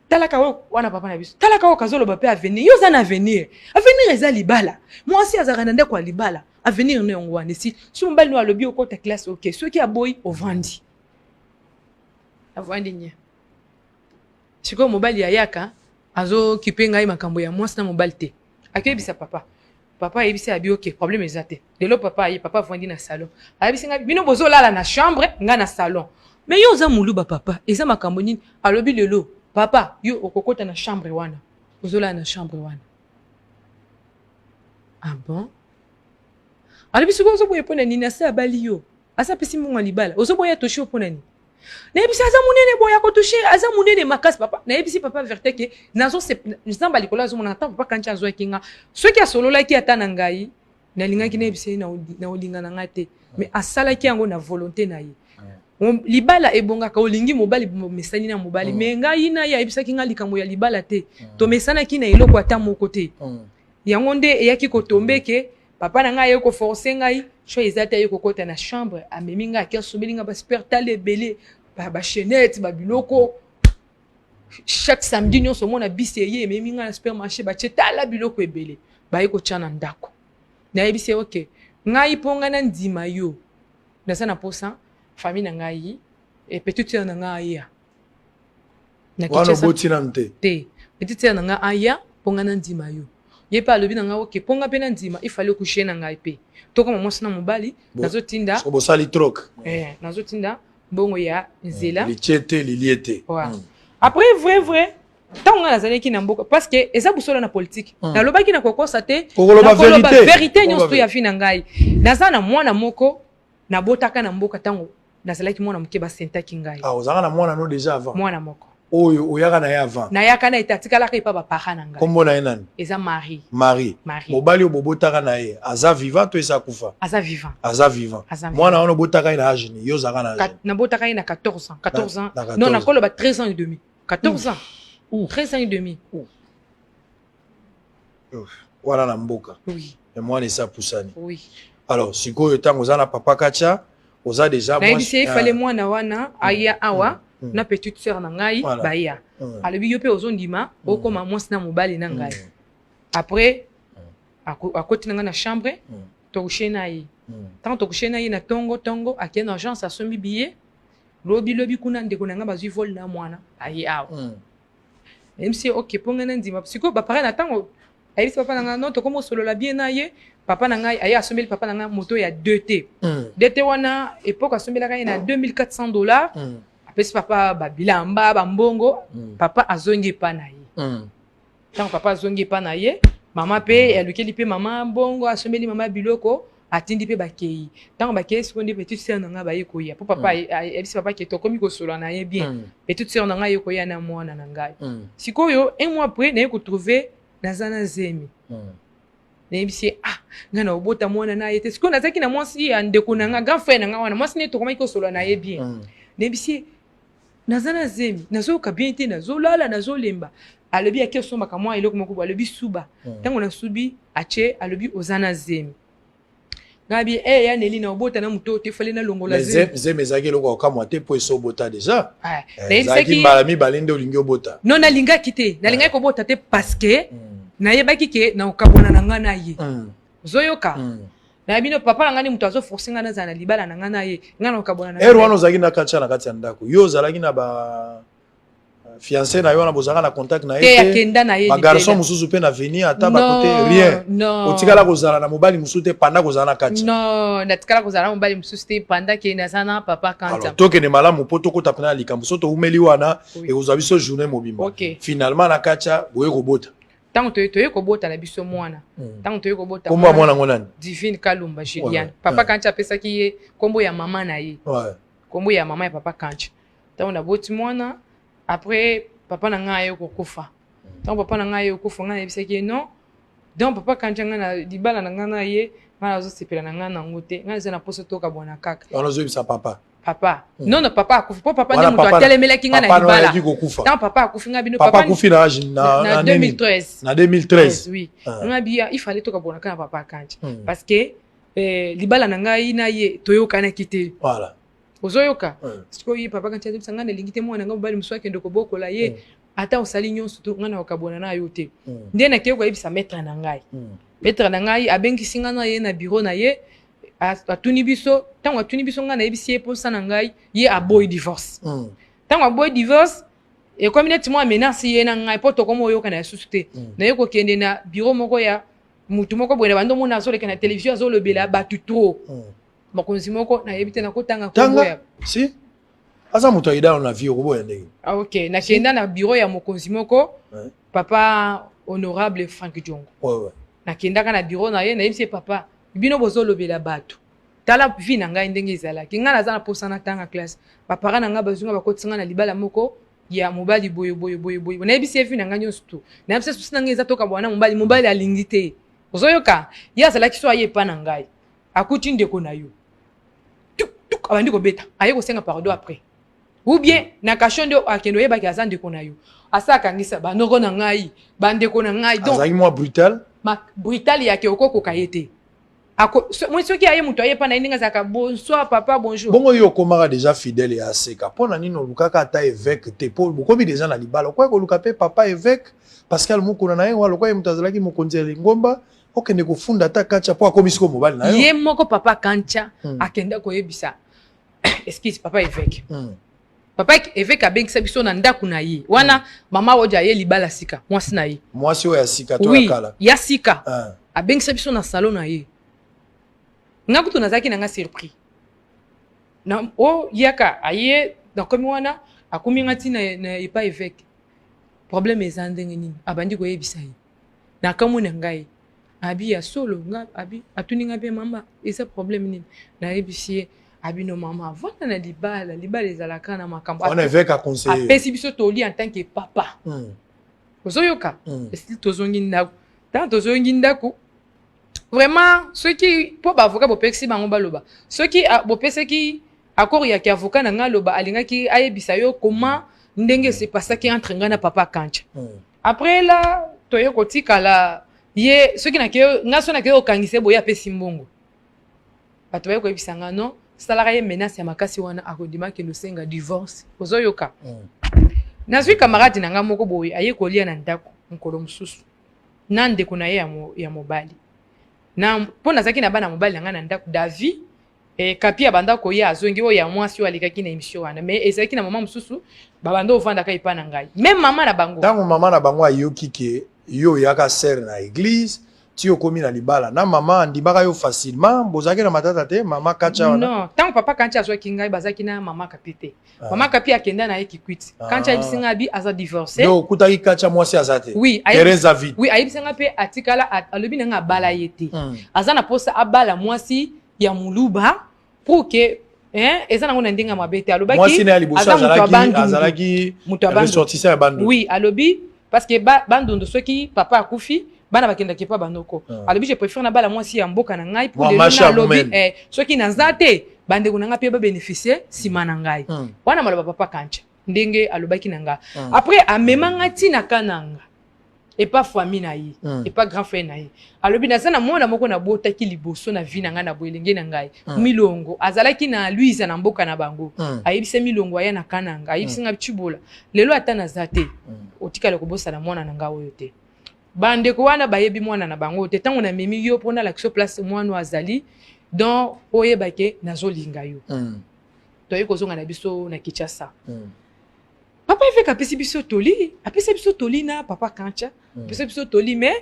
Talaka oyo wana papa na biso, talaka oyo kazoloba mpe avenir. Yo oza na avenir? Avenir eza libala. Mwasi azalaka na ndako ya libala, avenir no yango wana. Esi so mobali no alobi okota classe, ok. Soki aboyi, ovandi, avandi nye. Sikoyo mobali ayaka, azokipe ngai makambo ya mwasi na mobali te. Akeyebisa papa, papa ayebisi abi: ok, problème eza te. Lelo papa aye, papa avandi na salon, ayebisi ngai: bino bozolala na chambre, ngai na salon. Mais yo oza moluba, papa, eza makambo nini? Alobi: lelo papa, yo okokota na chambre wana, ozolala na chambre wana. Ah bon? Alobi: sikoyo ozoboya mpo na nini? Asa abali yo, asa apesi mbongo ya libala, ozoboya touche mpo na nini? Nayebisi aza monene boye, akotouche, aza monene makasi. Papa, nayebisi papa vérité ke nzambe likolo azomona. Ntango papa Kanti azwaki nga, soki asololaki ata na ngai, nalingaki nayebisa ye na olinga na ngai te, mais asalaki yango na volonté na ye. Libala ebongaka, olingi mobali, mesani na mobali. Mais ngai na ye, ayebisaki ngai likambo ya libala te, tomesanaki na eloko ata moko te. Yango nde eyaki kotombe ke papa na ngai aye koforce ngai. Choix eza te, aye kokɔta na chambre, amemi ngai, ake asombeli ngai basuper tale ebele, bachaînette, babiloko. Chaque samedi nyonso omona bisi eye, ememi ngai na supermarché, batie tala biloko ebele, baye kotya na ndako. Nayebisi ye: ok, ngai mpo ngai nandima yo, naza na posa famille na ngai e petite sœur na ngai aya. Wana oboti nanu te? Te, petite sœur na ngai aya mpo ngai nandima yo. Ye mpe alobi na ngai: ok, mpo ngai mpe nandima, ifale couche na ngai mpe tokoma mwasi na mobali. Nazotinda. Bosali troc. Nazotinda mbongo ya nzela. Litie te, lilie te. Après, vrai vrai, ntango ngai nazalaki na mboka, parce que eza busolo na politique, nalobaki na kokosa te, nakoloba vérité nyonso to ya vie na ngai. Naza na mwana moko nabotaka na mboka ntango nazalaki mwana moke, basentaki ngai. Ah, ozalaka na mwana no déjà avant? Mwana moko. Oyo oyaka na ye avant? Nayaka na ye te, atikalaka epa bapara na ngai. Kombo na ye nani? Eza Marie. Marie. Marie. Mobali oyo bobotaka na ye aza vivant to eza kufa? Aza vivant. Aza vivant. Mwana wana obotaka ye na âge nini? Yo ozalaka na âge? Nabotaka ye na 14 ans, 14 ans, non, nakoloba 13 ans et demi, 14 ans. Ouf. 13 ans et demi. Wana na mboka? Oui. Me mwana esi apusani? Oui. Alors sikoyo, ntango oza na papa Kacha, oza déjà Nayebisi ye ifale mwana wana aya awa na petite sœur na ngai. Baya, alobi yo mpe ozondima okóma mwasi na mobali na ngai. Après akoti na ngai na chambre, tocoucher na ye. Ntango tocoucher na ye, na ntongo ntongo akei na agence, asombi billet. Lobi lobi kuna, ndeko na ngai bazwi vol na mwana, aye awa. Nayebisi ye ok, mpo ngai na ndima. Sikoyo baparent na ntango ayebisi papa na ngai non, tokómi osolola bien na ye. Papa na ngai aye, asombeli papa na ngai moto ya 2T. 2T wana, époque asombelaka ye na 2400 $. Apesi papa babilamba, bambongo. Papa azongi epa na ye. Ntango papa azongi epa na ye, mama mpe alukeli mpe mama mbongo, asombeli mama biloko, atindi mpe bakei. Ntango bakei, sikoyo nde petite sœur na ngai baye koya, mpo papa ayebisi papa ke tokomi kosolola na ye bien. Petite sœur na ngai aye koya na mwana na ngai. Sikoyo un mois après, naye kotrouver naza na zemi. Nayebisi ye: ah, ngai na obota mwana na ye te. Sikoyo nazalaki na mwasi ya ndeko na ngai, grand frère na ngai wana, mwasi nde tokomaki kosolola na ye bien. Nayebisi ye naza na zemi, nazoyoka bien te, nazolala, nazolemba. Alobi ake osombaka mwa eloko moko boye, alobi suba. Ntango nasubi, atie, alobi oza na zemi. Ngai bi e ya Neli, na obota na moto te, fale nalongola zemi. Zemi ezalaki eloko ya kokamwa te, mpo esi obota déjà. Ezalaki mbala mibale nde olingi obota. Non, nalingaki te, nalingaki kobota te, parce que nayebaki ke na okabwana na ngai na ye. Ozoyoka? Nayebi no papa na ngai nde moto azoforcer ngai nazala na libala na ngai na ye, ngai na okabwana na Heure wana ozalaki na Katia na kati ya ndako, yo ozalaki na ba fiancé na yo wana, bozalaka na contact na ye? Te, akenda na ye. Bagarçon mosusu mpe na veni ata bakote, rien? Non. Otikala kozala na mobali mosusu te panda kozala na Katia? Non, natikala kozala na mobali mosusu te panda ke naza na papa Kantia. Tokende malamu, mpo tokota mpena na likambo. So toumeli wana, ekozwa biso journée mobimba. Finalement na Katia boye kobota. Ntango toye kobota na biso mwana, ntango toye kobota Kombo ya mwana ngo nani? Divine Kalumba Juliane. Papa Kantia apesaki ye kombo ya mama na ye, kombo ya mama ya papa Kantia. Ntango naboti mwana, après papa na ngai aye kokufa. Ntango papa na ngai aye kokufa, ngai nayebisaki ye non. Donc papa Kantia, ngai na libala na ngai na ye, ngai nazosepela na ngai nango te, ngai eza na poso tokabwana kaka. Wana ozoyebisa papa? Papa, non, non, papa akufi mpo papa nde moto atelemelaki ngai na libala. Ntango papa akufi, ngai bino Papa akufi na age na 2013. Na 2013? Oui. Ngai biya il fallait tokabwana kaka na papa Kantia, parce que libala na ngai na ye toyokanaki te. Ozoyoka? Sikoyo ye papa Kantia azobisa ngai nalingi te mwana ngai mobali mosusu akende kobokola ye. Ata osali nyonso to ngai na kokabwana na yo te. Nde nakei koyebisa maître na ngai. Maître na ngai abengisi ngai na ye na bureau na ye, atuni biso. Ntango atuni biso, ngai nayebisi ye mposa na ngai. Ye aboyi divorce. Ntango aboyi divorce, ekomi neti mwa menace ye na ngai, mpo tokomi oyokana lisusu te. Naye kokende na bureau moko ya mutu moko boye na bando omona azoleka na télévision, azolobela bato trop. Mokonzi moko, nayebi te nakotanga kombo ya Si aza moto ayidano na vie, okoboya ndenge? Ah, ok, nakenda na bureau ya mokonzi moko, papa honorable Frank Diongo. Nakendaka na bureau na ye, nayebisi ye: papa, bino bozolobela bato, tala vie na ngai ndenge ezalaki. Ngai naza na posa natanga classe, baparent na ngai bazwi ngai, bakotisi ngai na libala moko ya mobali boye boye boye boye. Nayebisi ye vie na ngai nyonso tu. Nayebisi ye souci na ngai eza tokabwana na mobali, mobali alingi te. Ozoyoka? Ye azalaki so aye epa na ngai, akuti ndeko na yo tuk tuk, abandi kobeta, aye kosenga pardon après, ou bien na cachot nde akende oyebaki aza ndeko na yo, asa akangisa banoko na ngai, bandeko na ngai. Donc azalaki mwa brutal. Ma brutal yake okokoka ye te. Moi soki aye, moto aye mpa na ye, ndenge azalaka: bonsoir papa, bonjour. Bongo yo okomaka déjà fidèle ya aseka, mpo na nini olukaka ata évêque te? Mpo bokomi déjà na libala, okoki koluka mpe papa évêque Pascal Mukuna na ye wa, lokola ye moto azalaki mokonzi ya lingomba, okende kofunda ata Katia, mpo akomi sikoyo mobali na yo. Ye moko papa Kantia akenda koyebisa, excuse, papa évêque. Papa évêque abengisa biso na ndako na ye wana. Mama oyo aye libala sika, mwasi na ye. Mwasi oyo ya sika to Oui. ya kala? Ya sika. Ah. Abengisa biso na salon na ye. Nga kutu nazalaki na nga surpris na o yaka aye. Nakomi wana, akomi nga ntina na epa évêque, problème eza ndenge nini? Abandi koyebisa ye nakamwe na ngai, abi ya solo nga abi atuni nga mpe: mama, eza problème nini? Nayebisi ye, abi no mama, avanda na libala, libala ezalaka na makambo. Wana évêque aconseille? Apesi biso toli en tant que papa. Ozoyoka? Esili, tozongi ndako. Ntango tozongi ndako, vraiment soki mpo baavocat bopekisi bango baloba, soki bopesaki accord yaki avocat na ngai aloba, alingaki ayebisa yo comment ndenge esepasaki entre ngai na papa Kantia. Après là, toye kotikala ye soki nakei, ngai so nakei kokangisa ye boye, apesi mbongo. Bato baye koyebisa nga non, salaka ye menace ya makasi wana, akondima akende osenga divorce. Ozoyoka? Nazwi camarade na nga moko boye, aye kolia na ndako mokolo mosusu na ndeko na ye ya mobali na mpo nazalaki na bana mobali na ngai na ndako, David Kapi abanda koya, azongi oyo ya mwasi oyo alekaki na émission wana. Mais ezalaki na mama mosusu, babanda ovandaka epa na ngai, même mama na bango. Ntango mama na bango ayoki ke yo oyaka sœur na église, ti okomi na libala na mama, andimaka yo facilement? Bozalaki na matata te, mama Kacha wana? Non, ntango papa Kanti azwaki ngai, bazalaki na mama Kapi te. Mama Kapi akenda na ye Kikwiti. Kanti ayebisi ngai abi aza divorcé. Donc okutaki Kacha, mwasi aza te? Oui. Teresa vide? Oui, ayebisi ngai mpe atikala, alobi na ngai abala ye te. Aza na posa abala mwasi ya moluba pour que, hein, eza nango na ndenge ya mabe te. Alobaki mwasi na ya liboso aza moto ya Bandundu. Azalaki Moto ya Bandundu. Ressortissant ya Bandundu. Oui, alobi parce que Bandundu, soki papa akufi, bana bakendaki epa banoko. Alobi je préfère nabala mwasi ya mboka na ngai pour Mwa lelo Masha nalobi Mumene. Soki naza te, bandeko na ngai mpe babénéficie nsima na ngai. Wana maloba papa Kancha ndenge alobaki na nga. Après amema nga ntina Kananga epa famille na ye, epa grand frère na ye. Alobi naza na mwana moko nabotaki liboso na vie na ngai, na boelenge na ngai. Milongo azalaki na Louise na mboka na bango. Ayebisi Milongo aya na Kananga. Ayebisi nga Tshibola, lelo ata naza te, otikala kobosana mwana na ngai oyo te. Bandeko wana bayebi mwana na bango te. Ntango namemi yo mpo nalakisa place mwana oyo azali, donc oyeba ke nazolinga yo. Toyei kozonga na biso na Kinshasa. Papa évêque apesi biso toli, apesi biso toli na papa Kancha. Apesi biso toli, mais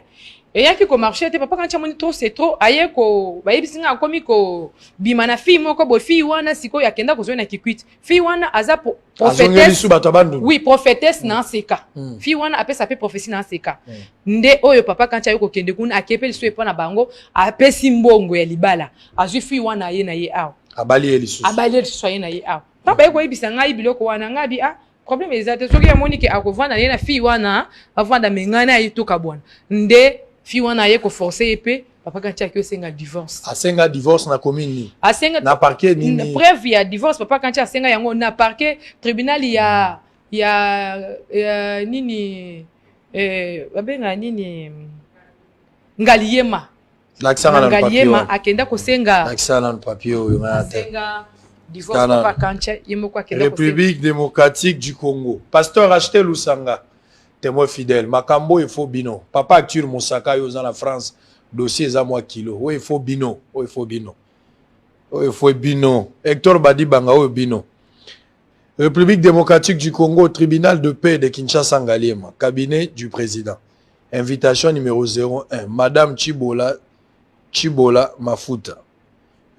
eyaki komarcher te. Papa Kancha amoni trop c'est trop, aye ko bayebisi nga akomi kobima na fille moko boye. Fille wana sikoyo akenda kozwa na Kikwit. Fille wana aza azongeli prophétesse. Su bato ya Bandundu? Oui, prophétesse na Nseka. Fille wana apesa mpe prophétie na Nseka. Nde oyo papa Kancha aye kokende kuna, ake mpe lisusu epa na bango, apesi mbongo ya libala, azwi fille wana, aye na ye awa. Abali ye lisusu? Abali ye lisusu, aye na ye awa. Mpa baye koyebisa ngai biloko wana, ngai bi ah, problème eza te. Soki amoni ke akovanda na ye na fille wana, avanda, me ngai na ye tokabwana. Nde fille wana aye koforcer ye mpe papa Kanti aki osenga divorce. Asenga divorce na commune nini? Asenga na parquet nini? Preuve ya divorce, papa Kanti asenga yango na parquet tribunal ya nini, babenga nini, Ngaliema. Lakisanga na nanu papier Ngaliema. Wana. Akenda kosenga. Lakisanga nanu papier oyo, ngai te. Asenga divorce. Tala. Papa Kancha ye moko akenda kosenga. République démocratique du Congo, pasteur Acheté Lusanga, témoin fidèle. Makambo efo bino. Papa Arthur Mosaka, yo oza na France, dossier eza mwa kilo. Oyo efo bino, oyo efo bino, oyo efo bino. Hector Badibanga, oyo bino. République démocratique du Congo, tribunal de paix de Kinshasa Ngaliema, cabinet du président, invitation numéro 01, madame Chibola Chibola Mafuta,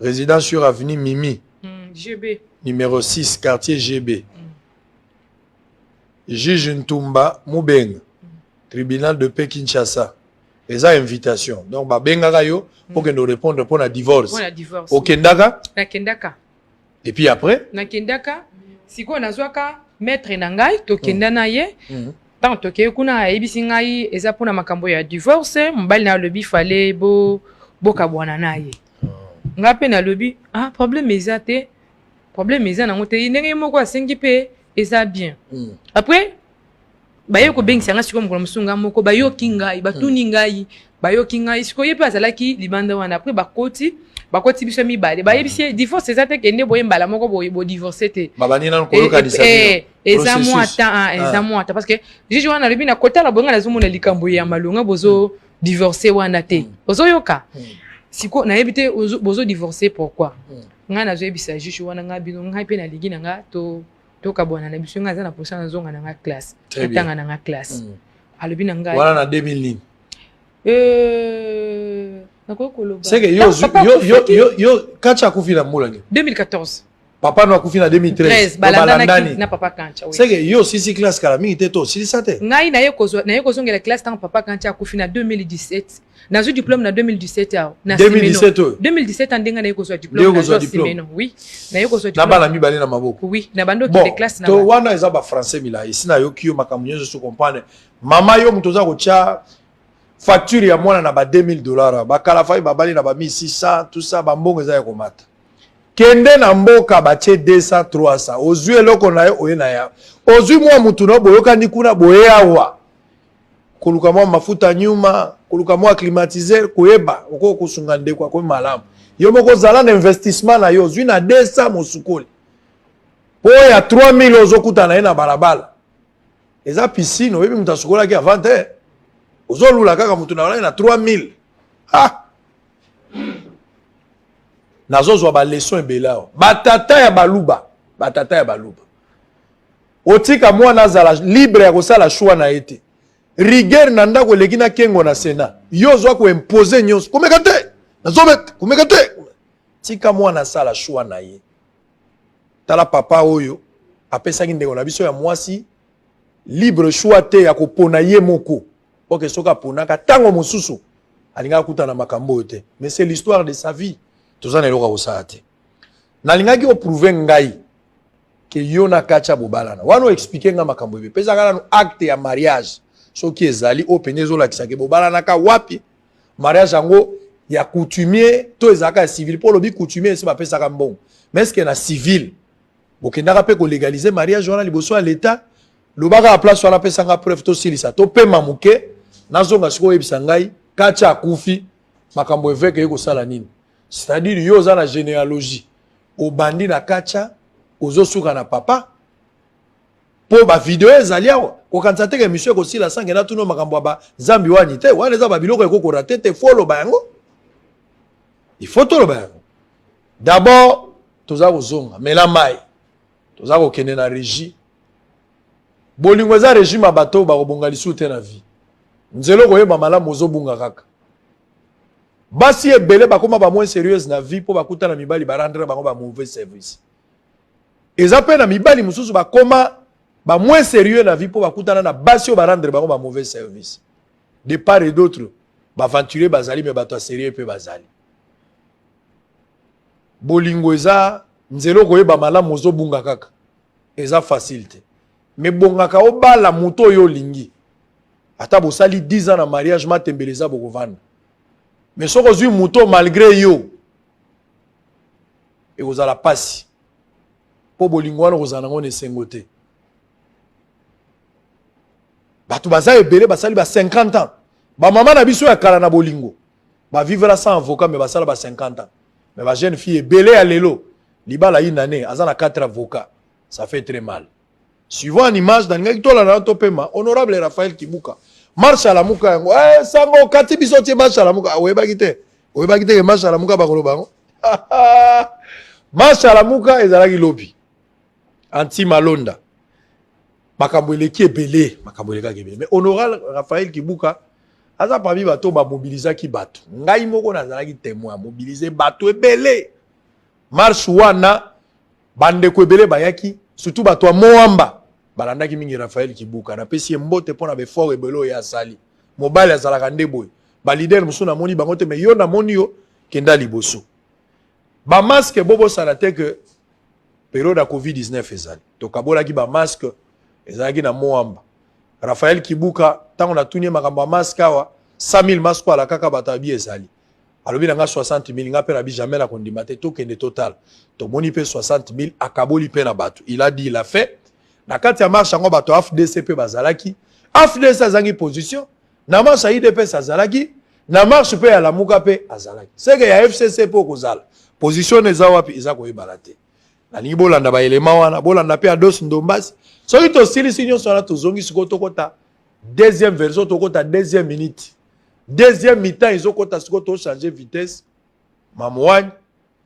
résident sur avenue Mimi GB numéro 6, quartier GB, juge Ntumba Mubenga, tribunal de paix Kinshasa. Eza invitation, donc babengaka yo mpo kende répondre mpo na divorce. Mpona divorce. Okendaka? Nakendaka. Et puis après? Nakendaka. Sikoyo nazwaka maître na ngai, tokenda na ye. Ntango tokei kuna, ayebisi ngai eza mpona makambo ya divorce. Mobali na alobi fale bo bokabwana na ye. Ngai mpe nalobi ah, problème eza te, problème eza nango te, ndenge ye moko asengi mpe eza bien. Après baye kobengisa ngai sikoyo mokolo mosusu, ngai moko bayoki ngai, batuni ngai, bayoki ngai sikoyo. Ye mpe azalaki libanda wana. Après bakoti biso mibale, bayebisi ye divorce eza te, kende boye mbala moko boye bodivorce te. Babandi nanu koyokanisa bino. Eza mwa Processus. temps, ah, eza mwa temps, parce que juge wana alobi na kotala boye, ngai nazomona likambo ya malonga bozo divorce wana te. Ozoyoka? Siko nayebi te bozo divorce pourquoi. Ngai nazoyebisa juge wana, ngai bino, ngai mpe nalingi na nga to tokabwana na biso, ngai aza na posa nazonga na nga classe. Très bien. Natanga na nga classe. Alobi na ngai Wana na 2000 nini? Nakoki koloba seke yo Ntango papa yo akufaki, yo Kacha akufi na mbula nini? 2014. Papa no akufi na 2013? 13. Balandanaki na papa Kancha, oui. Seke yo osisi classe kala mingi te, to osilisa te? Ngai naye kozongela classe ntango papa Kancha akufi na 2017. Nazwi diplôme na 2017 awa na 2017 oyo? 2017 ndenge naye kozwa Nde diplôme. okozwa Nazwa diplôme. Simeno, oui, naye kozwa Na diplôme. bana mibale na maboko? Oui, na bandi okende Bon, classe na to wana eza bafrançais milai. Esi nayoki yo makambo nyonso, so comprendre mama. Yo moto oza kotya facture ya mwana na ba 2000 dollars, bakala fai babali na ba 1600, tout ça, bambongo eza ya komata. Kende na mboka, batie 200, 300, ozwi eloko na yo, oye na ya, ozwi mwa mutu na yo, boyokani kuna, boye awa koluka mwa mafuta nyuma, koluka mwa climatiseur, koyeba okoki kosunga ndeko akomi malamu. Yo moko zala na investissement na yo, ozwi na 200 mosukoli. Po ya 3000 ozokutana na ye na balabala. Eza piscine, oyebi moto asukolaki avant te. Ozolula kaka moto na na 3000. Ah! Nazozwa ba leçon ebele awa. Batata ya baluba, batata ya baluba. Otika mwana azala libre ya kosala choix na ye te. Rigueur na ndako eleki na kengo na Sénat. Yo ozwa ko imposer nyonso. Komeka te. Nazobeta, komeka te. Tika mwana asala choix na ye. Tala papa oyo apesaki ndeko na biso ya mwasi libre choix te ya kopona ye moko. Oke soki aponaka ntango mosusu alingaka kutana makambo oyo te. Mais c'est l'histoire de sa vie. Toza na eloko ya kosala te. Nalingaki oprouve ngai ke yo na Kacha bobalana. Wana oexplike nga makambo ebe. Pesaka nanu acte ya mariage. Soki ezali oyo mpenza ezolakisa ke bobalanaka wapi. Mariage yango ya coutumier to ezalaka ya civil. Mpo olobi coutumier esi bapesaka mbongo. Mais est-ce que na civil bokendaka mpe kolégaliser mariage wana liboso ya l'État? Lobaka ya place wana, pesanga preuve tosilisa. Topema moke, nazonga sikoyo oyebisa ngai Kacha akufi, makambo évêque eye kosala nini? C'est-à-dire yo oza na généalogie, obandi na Kacha, ozosuka na papa. Po ba video ezali awa, kokanisa te ke émission ekosila sange natuna makambo ya bazambi wani te. Wana eza babiloko ekokora te te, faut oloba yango, il faut toloba yango. D'abord toza kozonga mela mai, toza kokende na régie. Bolingo eza régime ya bato bakobonga lisusu te na vie. Nzela okoyeba malamu ozobunga kaka. Basi ebele bakoma ba moins sérieuse na vie mpo bakutana mibali barendre bango ba mauvais service. Eza mpe na mibali mosusu bakoma ba moins sérieux na vie mpo bakutana na basi oyo barendre bango ba mauvais service. De part et d'autre, baaventurier bazali, me bato ya sérieux mpe bazali. Bolingo eza nzela okoyeba malamu ozobunga kaka. Eza facile te. Me bongaka obala moto oyo olingi. Ata bosali 10 ans na mariage, matembele eza bokovanda. Mais soki ozwi moto malgré yo, ekozala pasi. Po bolingo wana okozala nango na esengo te. Bato baza ebele basali ba 50 ans. Ba mama na biso ya kala na bolingo, ba vivre sans avocat mais basala ba 50 ans. Mais ba jeune fille ebele ya lelo, libala une année, aza na 4 avocats. Ça fait très mal. Suivant en image, nalingaki tolanda na topema, honorable Raphaël Kibuka. Marche à la muka yango. Eh, sango kati biso tie marche à la muka. Oyebaki te. Oyebaki te ke marche à la muka bakoloba yango. Marche à la muka ezalaki lobi. Anti Malonda. Makambo eleki ebele, makambo elekaki ebele. Mais honorable Raphaël Kibuka aza parmi bato bamobilizaki bato. Ngai moko nazalaki témoin, mobiliser bato ebele. Marche wana bandeko ebele bayaki, surtout bato ya Moamba balandaki mingi Raphaël Kibuka. Napesi ye mbote mpona befort ebele oyo asali. Mobali azalaka nde boye. Ba leader mosusu namoni bango te, mais yo namoni yo kenda liboso. Ba masque bobosana te que période ya Covid-19 ezali. Tokabolaki ba masque ezalaki na Moamba. Raphaël Kibuka ntango natuni ye makambo ya masque awa, 100 000 masque alakaka bato abi ezali. Alobi na nga 60 000, nga mpe nabi jamais na kondima te, tokende total. Tomoni mpe 60 000 akaboli mpe na bato. Il a dit, il a fait. Na kati ya marche yango bato ya AFDC mpe bazalaki. AFDC azangi position, na marche ya UDPS azalaki, na marche mpe ya Lamuka mpe azalaki. Seke ya FCC mpe okozala. Position eza wapi eza koyebana te. Nalingi bolanda ba élément wana, bolanda mpe Ados Ndombasi. Soki tosilisi nyonso wana tozongi sikoyo tokota deuxième version, tokota deuxième minute. Deuxième mi-temps ezokota sikoyo to changer vitesse. Mamu wani,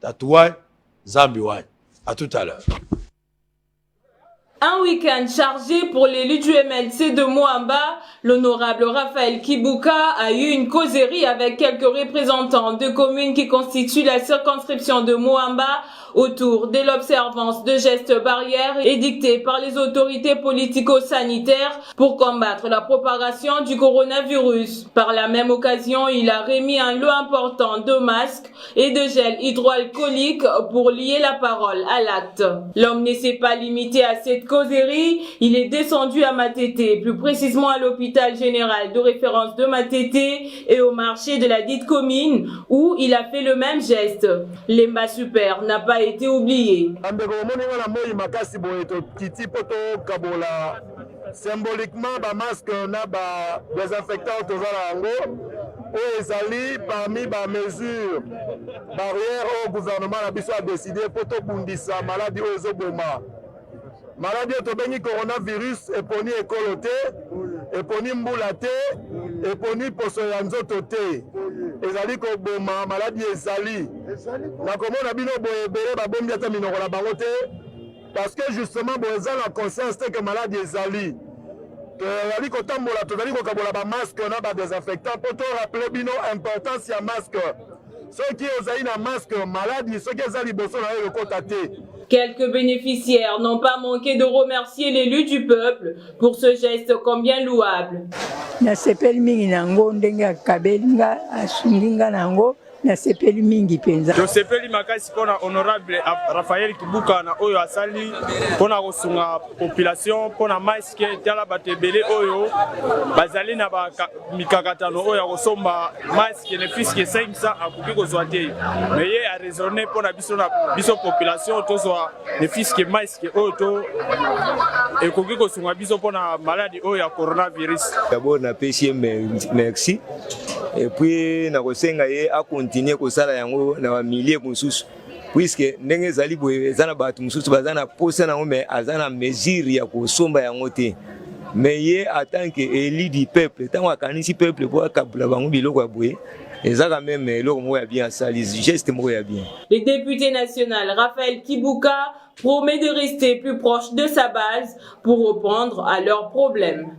tatu wani, Zambi wani. À tout à l'heure. Un week-end chargé pour l'élu du MLC de Moamba, l'honorable Raphaël Kibuka a eu une causerie avec quelques représentants de communes qui constituent la circonscription de Moamba autour de l'observance de gestes barrières édictés par les autorités politico-sanitaires pour combattre la propagation du coronavirus. Par la même occasion, il a remis un lot important de masques et de gel hydroalcoolique pour lier la parole à l'acte. L'homme ne s'est pas limité à cette causerie, il est descendu à Matete, plus précisément à l'hôpital général de référence de Matete et au marché de la dite commune où il a fait le même geste. Lemba Super n'a pas été oublié. Bandeko, omoni nga na moi makasi boye, tokiti mpo tokabola symboliquement bamasque na badésinfectant oyo toza na yango. Oyo ezali parmi ba mesures barrière oyo gouvernement na biso a décidé mpo tobundisa maladi oyo ezoboma. Maladi oyo tobengi coronavirus eponi ekolo te, eponi mbula te, eponi poso ya nzoto te, ezali koboma. Maladi ezali nakomona bino boye, ebele babombi ata minoko na bango te, parce que justement boye eza na conscience te ke maladi ezali. Tozali kotambola, tozali kokabola bamasque na badésinfectant mpo torappeler bino importance ya masque. Soki ozali na masque, maladi soki eza liboso na yo ekokota te. Quelques bénéficiaires n'ont pas manqué de remercier l'élu du peuple pour ce geste combien louable. Nasepeli mingi na yango, ndenge akabeli nga, asungi nga na yango, nasepeli mingi mpenza. Tosepeli makasi mpona honorable Raphaël Kibuka na oyo asali mpona kosunga population mpona masque. Tala bato ebele oyo bazali na mikakatano oyo ya kosomba masque, ne fût-ce que 500 akoki kozwa te, mais ye araisonner mpona biso na biso population tozwa ne fût-ce que masque oyo to ekoki kosunga biso mpona maladi oyo ya coronavirus. D'abord napesi ye merci et puis nakosenga ye acontinuer kosala yango na bamilie mosusu, puisque ndenge ezali boye, eza na bato mosusu baza na posa nango, mais aza na mesure ya kosomba yango te. Mais ye en tant que élu du peuple, ntango akanisi peuple po akabula bango biloko ya boye, eza quand même eloko moko ya bien, asali geste moko ya bien. Le député national Raphaël Kibuka promet de rester plus proche de sa base pour répondre à leurs problèmes.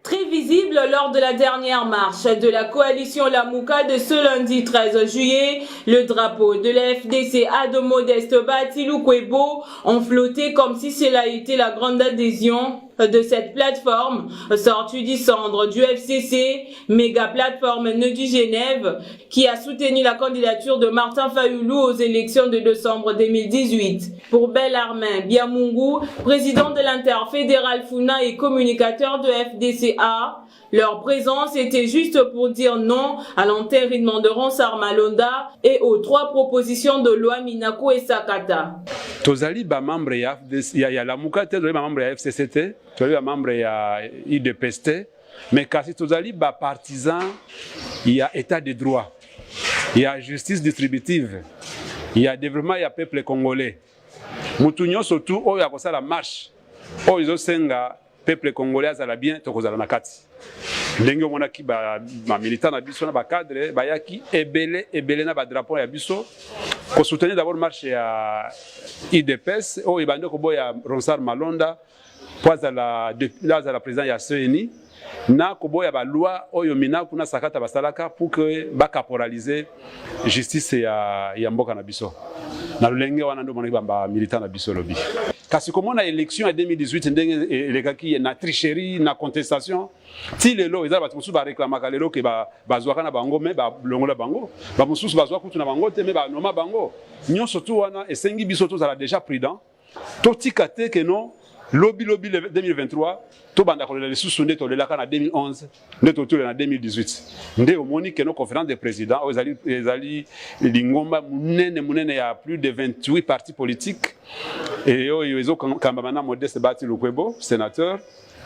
Très visible lors de la dernière marche de la coalition Lamuka de ce lundi 13 juillet, le drapeau de la FDC de Modeste Bahati Lukwebo ont flotté comme si cela était la grande adhésion de cette plateforme sortie du cendre du FCC, méga plateforme née du Genève, qui a soutenu la candidature de Martin Fayulu aux élections de décembre 2018. Pour Bellarmin Biamungu, président de l'interfédéral Funa et communicateur de FDCA, leur présence était juste pour dire non à l'entérinement de Ronsard Malonda et aux trois propositions de loi Minaku et Sakata. Tozali bamembre ya, ya Lamuka te, tozali bamembre ya FCC te, tozali bamembre ya UDPS te, mais kasi tozali bapartisan ya état de droit, ya justice distributive, ya développement ya peuple congolais. Mutu nyonso tu oyo akosala marche oyo ezosenga peuple congolais azala bien, tokozala na kati. Ndenge omonaki bamilitant na biso na bacadre bayaki ebele ebele na badrapeau ya biso kosoutenir d'abord marche ya UDPS oyo ebandi koboya Ronsard Malonda mpo azala président ya CENI, na koboya baloi oyo Minaku na Sakata basalaka pour que bacaporaliser justice ya mboka na biso. Na lolenge wana nde omonaki bamilitant na biso lobi. Kasi komona élection ya 2018 ndenge elekaki na tricherie, na contestation, ti lelo eza bato mosusu bareklamaka lelo ke bazwaka na bango, mais balongola bango. Bamosusu bazwa kutu na bango te, mais banoma bango. Nyonso tu wana esengi biso tozala déjà prudent, totika te ke non, lobi lobi 2023 tobanda kolela lisusu nde tolelaka na 2011, nde totolela na 2018. Nde omoni ke no conférence des présidents oyo ezali lingomba monene monene ya plus de 28 partis politiques e oyo ezokambama na Modeste Bahati Lukwebo, sénateur,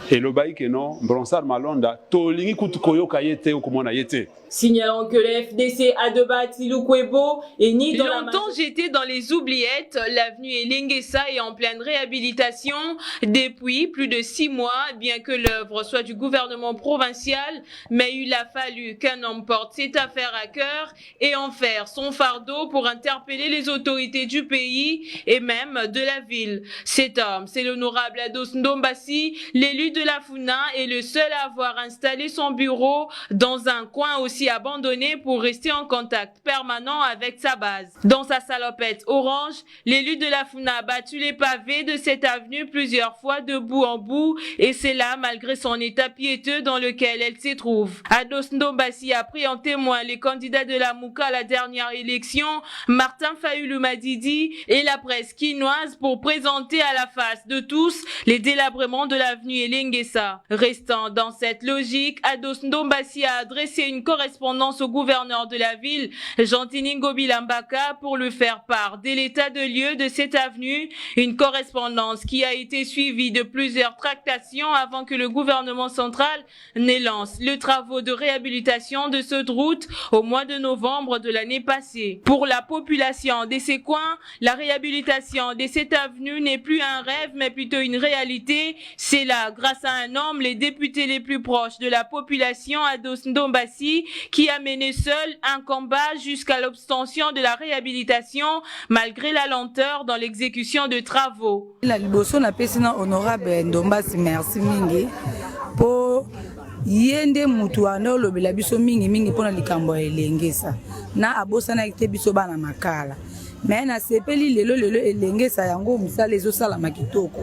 elobaki ke non, Ronsard Malonda tolingi kutu koyoka ye te, okomona ye te. Signalons que le FDC a de Bahati Lukwebo est ni dans la Longtemps jeté dans les oubliettes, l'avenue Elengesa est en pleine réhabilitation depuis plus de 6 mois, bien que l'œuvre soit du gouvernement provincial, mais il a fallu qu'un homme porte cette affaire à cœur et en faire son fardeau pour interpeller les autorités du pays et même de la ville. Cet homme, c'est l'honorable Ados Ndombasi, l'élu de la Funa et le seul à avoir installé son bureau dans un coin aussi abandonné pour rester en contact permanent avec sa base. Dans sa salopette orange, l'élu de la Funa a battu les pavés de cette avenue plusieurs fois de bout en bout et c'est là malgré son état piéteux dans lequel elle se trouve. Ados Ndombasi a pris en témoin les candidats de Lamuka à la dernière élection, Martin Fayulu Madidi, et la presse kinoise pour présenter à la face de tous les délabrements de l'avenue Elengesa. Restant dans cette logique, Ados Ndombasi a adressé une correspondance correspondance au gouverneur de la ville, Gentiny Ngobila Mbaka, pour lui faire part de l'état de lieu de cette avenue. Une correspondance qui a été suivie de plusieurs tractations avant que le gouvernement central ne lance les travaux de réhabilitation de cette route au mois de novembre de l'année passée. Pour la population de ces coins, la réhabilitation de cette avenue n'est plus un rêve mais plutôt une réalité. C'est là, grâce à un homme, les députés les plus proches de la population, Ados Ndombasi, qui a mené seul un combat jusqu'à l'obtention de la réhabilitation malgré la lenteur dans l'exécution de travaux. Na liboso napesi na honorable Ndombasi merci mingi mpo ye nde mutu anda olobela biso mingimingi mpona likambo ya Elengesa na abosanaki te biso bana Makala. Me nasepeli lelo lelo Elengesa yango mosala ezosalama kitoko.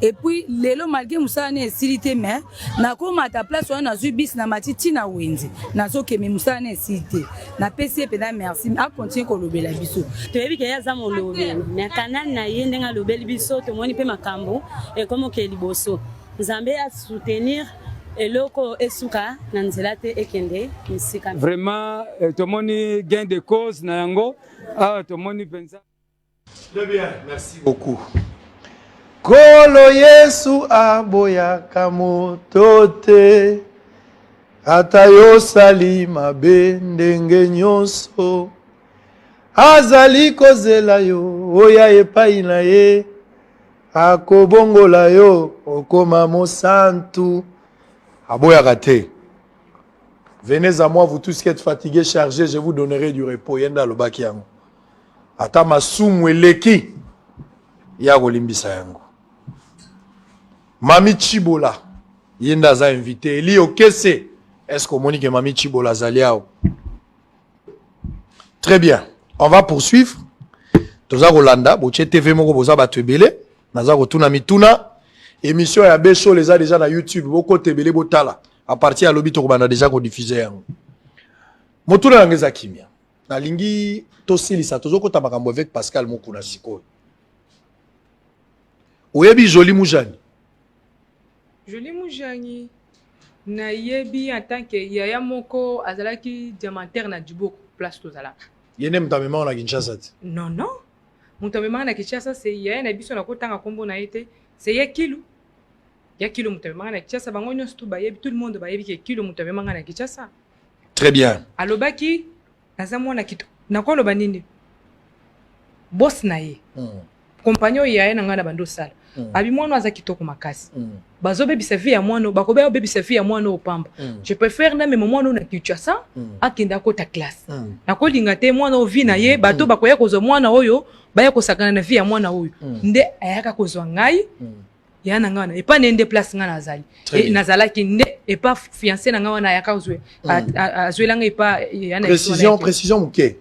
Et puis lelo, malgré mosala ne esili te, me nakomata place wana, nazwi bus na mati ntina wenze, nazokende, mosala ne esili te. Napesi ye mpenza merci, acontinuer kolobela biso. Toyebi ke ye aza molobi me kanani na ye ndenge alobeli biso, tomoni mpe makambo ekomi okende liboso. Nzambe asoutenir eloko esuka na nzela te, ekende misika. Vraiment tomoni gain de cause na yango awa, tomoni mpenza. Très bien, merci beaucoup. Kolo Yesu aboyaka moto te, ata yosali mabe ndenge nyonso, azali kozela yo oya epai na ye, akobongola yo okoma mosantu. Aboyaka te. Venez à moi, vous tous qui êtes fatigués, chargés, je vous donnerai du repos. Ye nde alobaki yango. Ata masumu eleki, ya kolimbisa yango. Mami Chibola, ye nde aza invité. Eli Okese, est ce que omoni ke Mami Chibola azali awa? Très bien, on va poursuivre. Toza kolanda botie TV moko, boza bato ebele. Naza kotuna mituna. Émission ya Beshol eza déjà na YouTube, bokota ebele, botala. À partir ya lobi tokobanda déjà kodiffuser yango. Motuna yango eza kimia. Nalingi tosilisa, tozokota makambo avec Pascal Mokuna. Sikoyo, oyebi Joli Mujani? Joli Mujani, nayebi en tant que yaya moko azalaki diamantaire na Diboko, place tozalaka. Ye nde moto amemaka na Kinshasa te? Non, moto amemaka na Kinshasa se yaya na biso, nakotanga nkombo na ye te, se ye Kilu, ya Kilo. Moto amemaka na Kinshasa, bango nyonso tu bayebi, tout le monde bayebi ke Kilo moto amemaka na Kinshasa. Très bien. Alobaki naza mwana kito, nakoloba nini, boss na ye, kompagnie oyo yaya na ngai na bando osala, abi mwana aza kitoko makasi, bazobebisa vie ya mwana, bakobeya obebisa vie ya mwana oyo pamba. Je préfère namema mwana oyo na Kinshasa, akende akota classe. Nakolinga te mwana oyo vie na ye, bato bakoya kozwa mwana oyo, baya kosakana na vie ya mwana oyo. Nde ayaka kozwa ngai, ya na ngai wana epa na ye, nde place ngai nazali. Nazalaki nde epa fiancé na ngai wana, ayaka azwela ngai epa ya na. Précision, précision moke.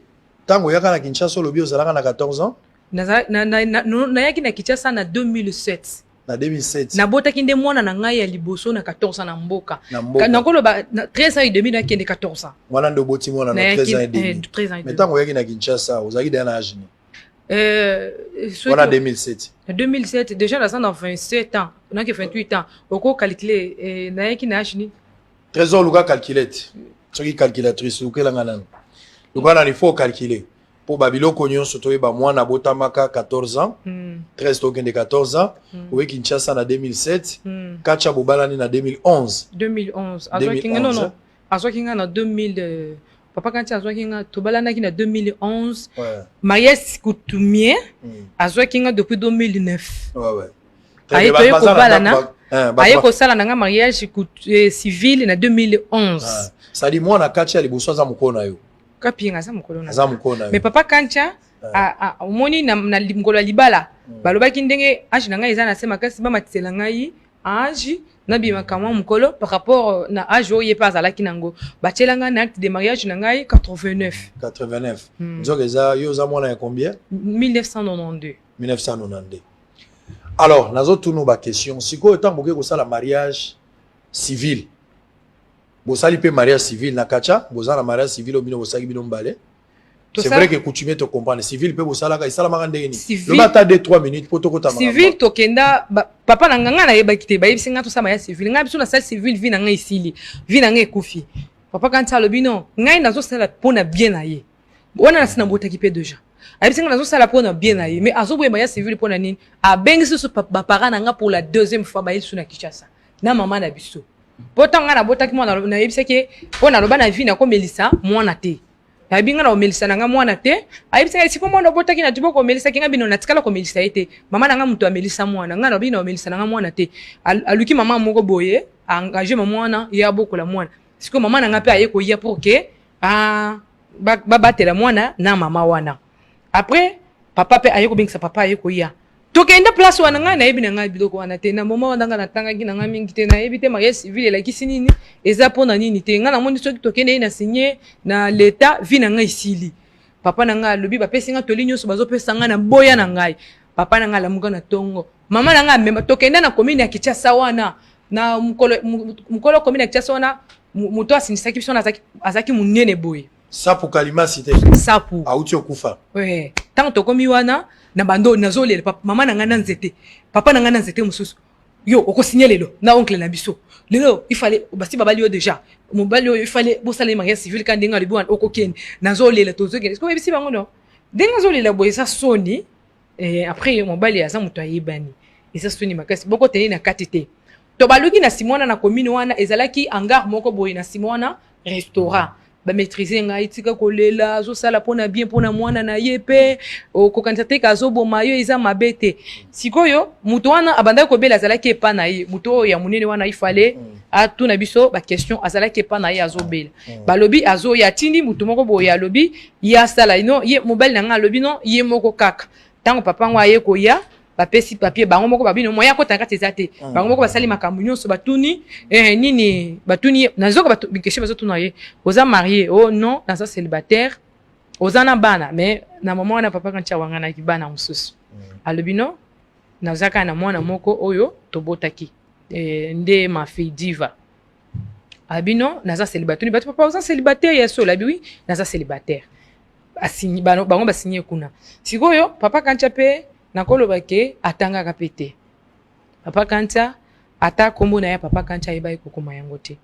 Ntango oyaka na Kinshasa, olobi ozalaka na 14 ans? Nayaki na Kinshasa na 2007. Na 2007. Nabotaki nde mwana na ngai ya liboso na 14 ans na mboka. Nakoloba 13 ans et demi, nakende 14 ans. Wana nde oboti mwana na 13 ans et demi? 13 ans et demi. Mais ntango oyaki na Kinshasa, ozalaki deya na age nini wana, 2007? Na 2007 déjà naza na 27 ans, naki 28 ans. Okocalculer nayaki na age nini? Trésor, luka calculette, soki calculatrice, lukelanga nano, luka nano. Il faut calculer mpo babiloko nyonso toyeba. Mwana abotamaka 14 ans, 13 tokende 14 ans. Oye Kinshasa na 2007. Kacha bobalani na 2011. 2011 azwaki nga, non, azwaki nga na 2000, papa Kanti azwaki nga, tobalanaki na 2011. Mariage coutumier, azwaki nga depuis 2009. Ouais. Aye toye kobalana, aye kosala na nga mariage civil na 2011. Ah. C'est-à-dire mwana Kati ya liboso aza mokolo na yo? Kapinga aza mokolo na. Aza mokolo na yo. Mais papa Kantia, omoni, na mokolo ya libala balobaki ndenge age na ngai eza na se makasi, bamatisela ngai age, nabimaka mwa mokolo par rapport na age oyo ye mpe azalaki nango. Batiela ngai na acte de mariage na ngai 89. 89. Nzoka eza yo oza mwana ya combien? 1992. 1992. Alors nazotuna baquestion sikoyo: ntango bokoki kosala mariage civil, bosali mpe mariage civil na Kacha, boza na mariage civil oyo bino bosalaki bino mibale? C'est vrai que coutumier, to comprendre. Civil mpe bosalaka, esalamaka ndenge nini? Loba ata 2 3 minutes mpo tokota. Civil, tokenda, papa na nga, ngai nayebaki te, bayebisi ngai tosala mariage civil. Ngai biso nasali civil, vie na ngai esili, vie na ngai ekufi. Papa Kanti alobi non, ngai nazosala mpo na bien na ye. Wana nasi nabotaki mpe deja. Ayebisi ngai nazosala mpo na bien na ye, mais azoboya mariage civil mpo na nini? Abengisi lisusu ba parents na ngai pour la deuxième fois baye lisusu na Kinshasa na mama na biso. Mpo ntango ngai nabotaki mwana, nayebisaki ye mpo naloba na vie nakomelisa mwana te. Nayebi ngai nakomelisa na ngai mwana te. Ayebisi ngai siko mwana obotaki na tubo komelisaki ngai bino natikala komelisa ye te. Mama na ngai moto amelisa mwana. Ngai nalobi nakomelisa na ngai mwana te. Aluki mama moko boye, a engage mama wana ye abokola mwana. Siko mama na ngai mpe aye koya pour que babatela mwana na mama wana. Après papa mpe aye kobengisa papa aye koya. Tokende place wana ngai nayebi na ngai biloko wana te. Na moment wana ngai natangaki na ngai mingi te, nayebi te mariage civil elakisi nini, eza mpo na nini te. Ngai namoni soki tokende ye na signe na l'etat, vie na ngai esili. Papa na ngai alobi bapesi ngai toli nyonso bazopesa ngai na boya na ngai. Papa na ngai alamuka na tongo, mama na ngai amema tokende na commune ya Kinshasa wana na mokolo commune ya Kinshasa wana moto asinisaki biso wana azalaki monene boye. Sapu Kalimasi te. Sapu. Auti okufa. Ouais. Tango tokomi wana na bando nazolela papa mama na ngai na nzete. Papa na ngai na nzete mosusu. Yo okosigner lelo na oncle na biso. Lelo il fallait basi babali yo déjà. Mobali oyo il fallait bosala mariage civil ka ndenge alobi wana okokende. Nazolela tozokende. Est-ce que oyebisi bango non? Ndenge azolela boye eza soni. Eh, après mobali aza moto ayebani. Eza soni makasi. Boko tene na kati te. To baluki na sima wana na commune wana ezalaki hangar moko boye na sima wana restaurant. Ba maîtriser ngai tika kolela azosala pona bien pona mwana na ye pe okokanisa te ke azoboma yo eza mabe te. Sikoyo moto wana abandaki kobela azalaki epa na ye, moto oyo ya monene wana il fallait atuna biso ba question, azalaki epa na ye azobela. Balobi azoya atindi moto moko boye alobi ye asala non, ye mobali na ngai alobi non ye moko kaka. Tango papa ngo aye koya bapesi papier bango moko babino moyen akota na kati eza te. Bango moko basali makambo nyonso batuni nini batuni ye nazoka bato question bazotuna ye oza marié? Oh non, naza célibataire. Oza na bana? Mais na moment wana papa kanti awanganaki bana mosusu. Alobi non, naza kaka na mwana moko oyo tobotaki nde ma fille Diva. Alobi non, naza célibataire. Bato papa oza célibataire ya solo? Alobi oui, naza célibataire. Asigné, bango basigné kuna. Sikoyo papa Kantia pe nakoloba ke atangaka pe te. Papa Kantia ata kombo na ye papa Kantia ayebaki kokoma yango te.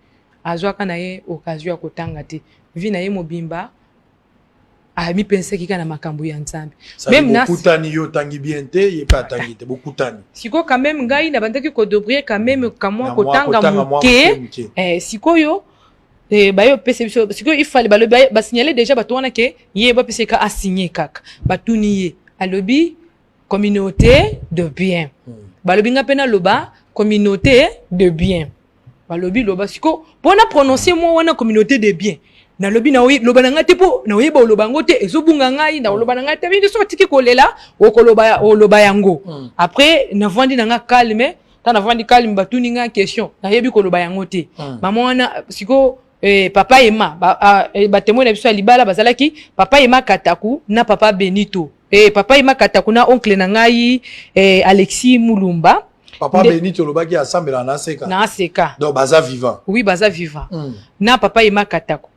Azwaka na ye occasion ya kotanga te. Vie na ye mobimba amipensaki kaka na makambo ya Nzambe. Même na bokutani yo otangi bien te, ye pe atangi te, bokutani. Sikoyo quand même ngai nabandaki kodobrie quand même kamwa kotanga moke. Sikoyo baye opesa biso sikoyo il fallait balobi ba signaler déjà bato wana ke ye bapesa ye ka asigner kaka. Batuni ye alobi communauté de bien. Balobi nga pe naloba communauté de bien. Balobi loba sikoyo mpona prononcer mot wana communauté de bien. Nalobi na oye, loba na ngai te mpo na oyeba oloba yango te, ezobunga ngai, na oloba na ngai te. Bino soki otiki kolela, okoloba, oloba yango. Après navandi na nga calme, tango navandi calme batuni ngai question, nayebi koloba yango te. Mama wana sikoyo papa Emma, ba témoin na biso ya libala bazalaki papa Emma Kataku na papa Benito. Papa Emma Kataku na oncle na ngai Alexis Mulumba. Papa Benito olobaki asambela na Aseka. Na Aseka. Donc baza vivant. Oui, baza vivant. Na papa Emma Kataku.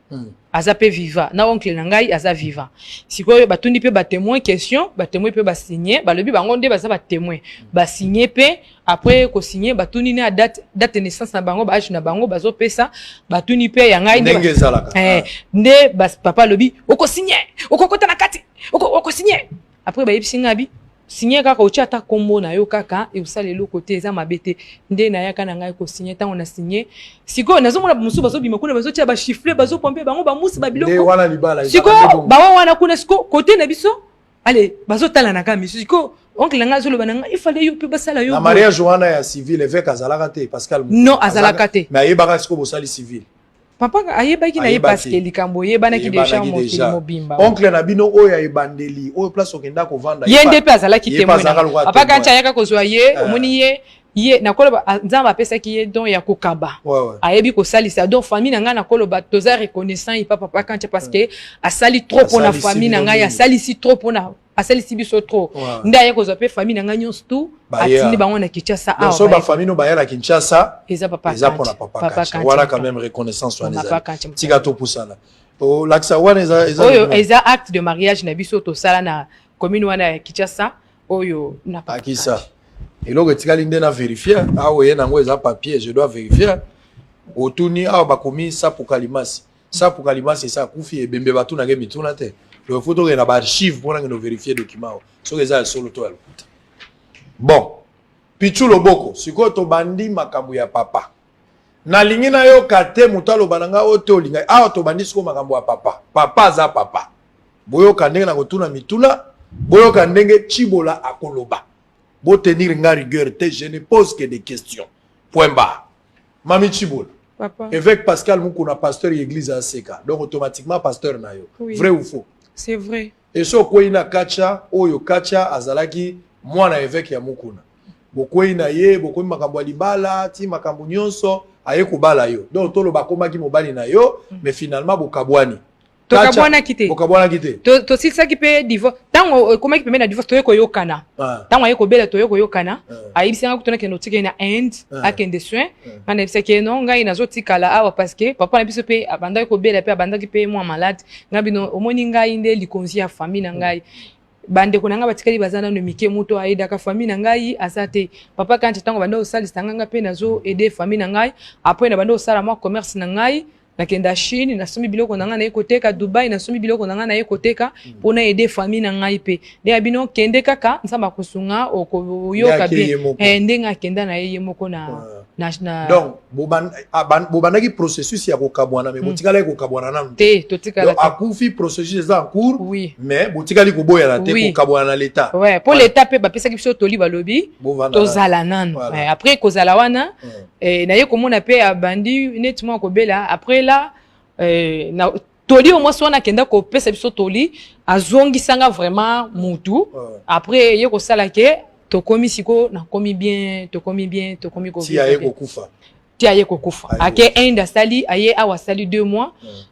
Aza pe vivant. Na oncle na ngai aza vivant. Sikoyo batundi pe ba témoin question, ba témoin pe ba signer, balobi bango nde baza ba témoin. Ba signer pe après ko signer batuni na date, date de naissance na bango, ba âge na bango bazo pesa, batuni pe ya ngai nde Ndenge ezalaka. Nde ba papa alobi oko signer, okokota na kati, oko signer. Après bayebisi ngai bi signer kaka otia ata kombo na yo kaka e osala eloko te, eza mabe te. Nde nayaka na ngai ko signer, tango na signer sikoyo nazomona mosusu bazobima kuna bazotia ba chiffle, bazopompe bango ba mousse ba biloko. Nde wana libala ezalaka Sikoyo nde bongo. bawa wana kuna sikoyo kote na biso allez bazotala na kaka misu. Sikoyo oncle na ngai azoloba na ngai il fallait yo pe basala yo Na boye. mariage wana ya civil évêque azalaka te, Pascal Mukuna. Non, azalaka te. Mais ayebaka sikoyo bosali civil. Papa ayebaki na ye Ayebaki. parce que likambo eyebanaki déjà Eyebanaki mokili déjà. mobimba. Oncle na bino oyo ya ebandeli, oyo place okenda kovanda, Ye nde pe azalaki ye pe témoin azalaka na. lokola Papa témoin. Kanti ayaka kozwa ye, omoni ye, ye nakoloba, Nzambe apesaki ye don ya kokaba. Ayebi kosalisa. Donc famille na ngai nakoloba toza reconnaissant epa Papa Kanti parce que asali trop pona Asalisi famille na bino ngai, mingi. asalisi trop pona, asalisi biso trop. Nde aye kozwa pe famille na ngai nyonso tout, Baya. atindi bango na Kinshasa Donc, awa so ba baye. famille no baya na Kinshasa, Eza Papa eza Kanti. pona Papa Papa Kanti. Kanti Wana moto. quand même reconnaissance wana Papa ezali. Kanti moto. Tika topusana. Olakisa wana eza Oyo nini? eza acte de mariage na biso tosala na commune wana ya Kinshasa oyo na Papa Akisa. Kanti. Eloko etikali nde na vérifier. Awa ye nango eza papier, je dois vérifier. Otuni awa bakomi Sapu Kalimasi. Sapu Kalimasi esi akufi, ebembe batunaka ye mituna te. Donc faut tokende na ba archives mpo nakende verifier document oyo soki eza ya solo to ya lokuta. Bon, Pitshou Loboko, sikoyo tobandi makambo ya papa. Nalingi nayoka te moto aloba na ngai oyo te olingai. Awa tobandi sikoyo makambo ya papa. Papa aza papa. Boyoka ndenge nakotuna mituna, boyoka ndenge Tshibola akoloba. Bo tenir nga rigueur te, je ne pose que des questions. Point barre. Mami Tshibola. Papa. Évêque Pascal Mukuna, pasteur ya église ACK. Donc automatiquement pasteur na yo. Oui. Vrai ou faux? C'est vrai. Et so okwei na Kacha, oyo Kacha azalaki mwana évêque ya Mukuna. Bokwei na ye, bokomi makambo ya libala, ti makambo nyonso, aye kobala yo. Donc toloba akomaki mobali na yo, mais finalement bokabwani. Tokabwanaki te. Bokabwanaki te. Tosilisaki mpe divorce. Ntango ekomaki pembeni na divorce, toye koyokana. Ntango aye kobela, toye koyokana. Ayebisi nga kutu nakende otika ye na Inde, akende soin. Nga nayebisaki ye non, ngai nazotikala awa parce que papa na biso mpe abandaki kobela mpe abandaki mpe mwa malade. Nga bino omoni ngai nde likonzi ya famille na ngai. Bandeko na ngai batikali baza nano mike, moto ayedaka famille na ngai aza te. Papa kanti ntango banda kosalisa ngai, ngai mpe nazo aider famille na ngai. Après na banda kosala mwa commerce na ngai, nakenda Chine, nasombi biloko na ngai naye koteka, Dubai nasombi biloko na ngai naye koteka mpo na aider famille na ngai. Mpe nde ya bino kende kaka, Nzambe akosunga, okoyoka bien. Ndenge akenda na ye ye moko na Donc bobandaki processus ya kokabwana, mais botikalaki kokabwana nanu te. Totikala. Akufi, processus eza en cours, mais botikali koboyana te, kokabwana na l'état. Ouais, mpo l'état mpe bapesaki biso toli, balobi tozala nanu. Après kozala wana, naye komona mpe abandi neti mwa kobela. Après là, na toli oyo mwasi wana akenda kopesa biso toli, azongisanga vraiment mutu. Après ye kosala ke tokomi sikoyo, nakomi bien, tokomi bien, tokomi. Ti aye kokufa. Ti aye kokufa. Ake Inde, asali, aye awa, asali 2 mois.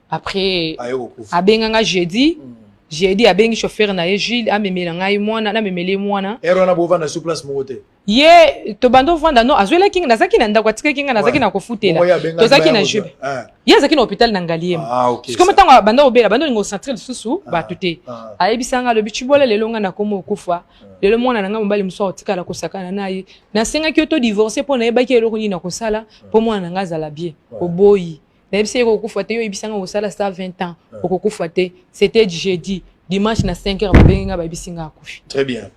Après abenganga jeudi. Jeudi abengi chauffeur na ye Gilles, amemela ngai mwana, namemeli mwana. Heure wana bovanda sur place moko te? Ye tobanda ovanda no, azwelaki nga, nazalaki na ndako, atikaki nga, nazalaki na kofutela, tozalaki na jube, ye azalaki na hôpital na Ngaliema. Sikoyo ntango banda obela, banda olinga osentir lisusu bato te, ayebisanga, alobi: "Tshibola, lelo nga nakoma okufa, lelo mwana na ngai mobali mosusu akotikala kosakana na ye. Nasengaki yo to divorce mpo nayebaki eloko nini nakosala mpo mwana na ngai azala bien, oboyi. Nayebisi ye kokufa te, yo oyebisanga kosala 120 ans, okokufa te." C'était jeudi. Dimanche na 5 heures babengi nga, bayebisi nga akufi. Très bien.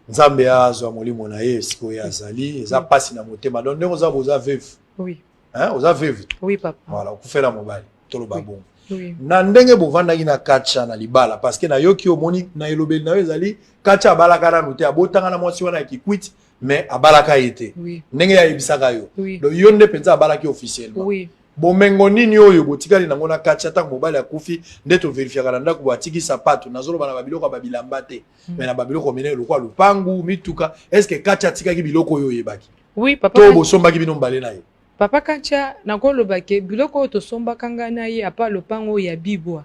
Nzambe azwa molimo na ye esika oyo azali. Eza mpasi na motema. Donc ndenge oza, boza veuve? Oui. Hein, oza veuve? Oui, papa. Voilà, okufela mobali, toloba bongo. Oui. Na ndenge bovandaki na Kacha na libala, parce que nayoki, omoni na elobeli na yo, ezali Kacha abalaka nanu te, abotanga na mwasi wana ya Kikwiti, mais abalaka ye te. Ndenge ayebisaka yo. Donc yo nde mpenza abalaki officiellement. Oui. Bomengo nini oyo botikali nango na Kacha ntango mobali akufi? Nde toverifiaka na ndako, boatiki sapato, nazoloba na babiloko ya babilamba te, mais na babiloko minene lokola lupangu, mituka. Est ce que Kacha atikaki biloko oyo oyebaki? Oui, papa. To bosombaki bino mibale na ye? Papa Kantia, nakoloba ke biloko oyo tosombaka ngai na ye, apa lopango oyo ya Bibwa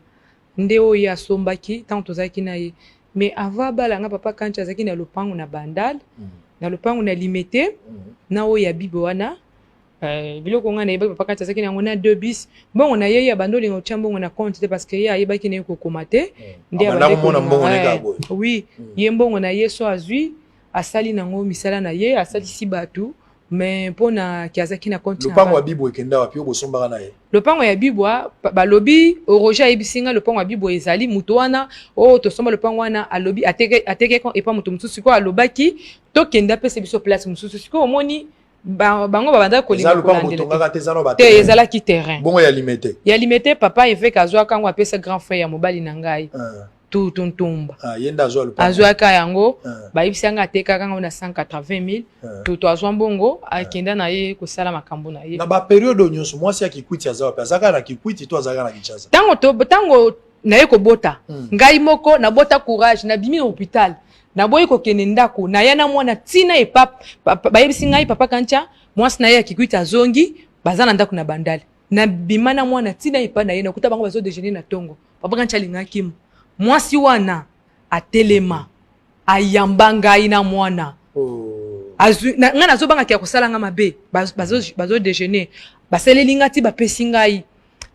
nde oyo ye asombaki ntango tozalaki na ye. Mais avant abala nga, papa Kantia azalaki na lopango na Bandal, na lopango na Limete, na oyo ya Bibwa wana. Biloko ngai nayebaki, papa Kantia azalaki na yango na deux bis. Mbongo na ye, ye abandi olinga kotia mbongo na compte te, parce que ye ayebaki na ye kokoma te. Nde Abanda abandi komona kolinga, mbongo na ye kaka boye. Oui, ye mbongo na ye so azwi, asali nango misala na ye, asalisi bato, mais mpona ke azalaki na compte na Lopango ya Bibwa ekenda wapi, oyo bosombaka na ye? Lopango ya Bibwa, balobi, Roger ayebisi nga lopango ya Bibwa ezali moto wana oyo tosomba lopango wana, alobi ateke, ateke epa moto mosusu. Sikoyo alobaki tokende, apesa biso place mosusu. Sikoyo omoni bango babandaki kolinga Eza lopango kolandela. botongaka te, eza na te. Baterrain? Ezalaki terrain. Bongo ya Limete? Ya Limete, papa évêque azwaka yango, apesa grand frère ya mobali na ngai, Tutu Ntumba. Ah, ye nde azwa lopango? Azwaka yango. Bayebisi nga atekaka yango na 180 000. Tutu azwa mbongo, akenda na ye kosala makambo na ye. Na baperiode oyo nyonso, mwasi ya Kikwiti aza wapi? Azalaka na Kikwiti to azalaka na Kinshasa? Ntango naye kobota, ngai moko nabota courage, nabimi na hôpital, naboyi kokende ndako, naya na mwana ntina epa bayebisi ngai papa Kantia, mwasi na ye ya Kikwiti azongi, baza na ndako na Bandale. Nabima na mwana ntina epa na ye, nakuta bango bazo déjeuner na ntongo. Papa Kantia alingaki mwasi wana atelema ayamba ngai na mwana. Ngai nazobangaki ya kosala nga mabe. Bazo déjeuner, basaleli nga ti bapesi ngai,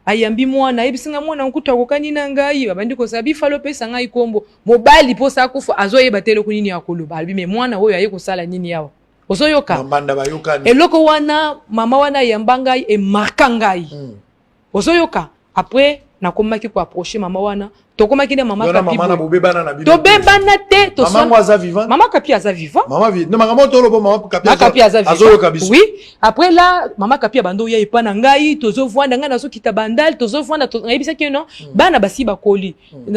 ayambi mwana, ayebisi nga mwana nkutu akokani na ngai. Babandi kosala bifalo, opesa ngai nkombo mobali mposa akufa, azoyeba te eloko nini ya koloba. Alobi: "Me mwana oyo aye kosala nini awa?" Ozoyoka? Bambanda bayokani. Eloko wana, mama wana ayamba ngai, emarka ngai. Ozoyoka? Après nakomaki ko approcher mama wana, tokomaki na mama Kapi. Mama bobebana na bino. Tobebana te, to Mama aza vivant. Mama Kapi aza vivant. Mama vi. Non makambo tolobo mama Kapi. Mama Kapi aza vivant. Azoyoka biso. Oui. Après là mama Kapi abando ya epa na ngai, tozovanda ngai nazokita bandal, tozovanda to nayebisaki non, bana basi bakoli.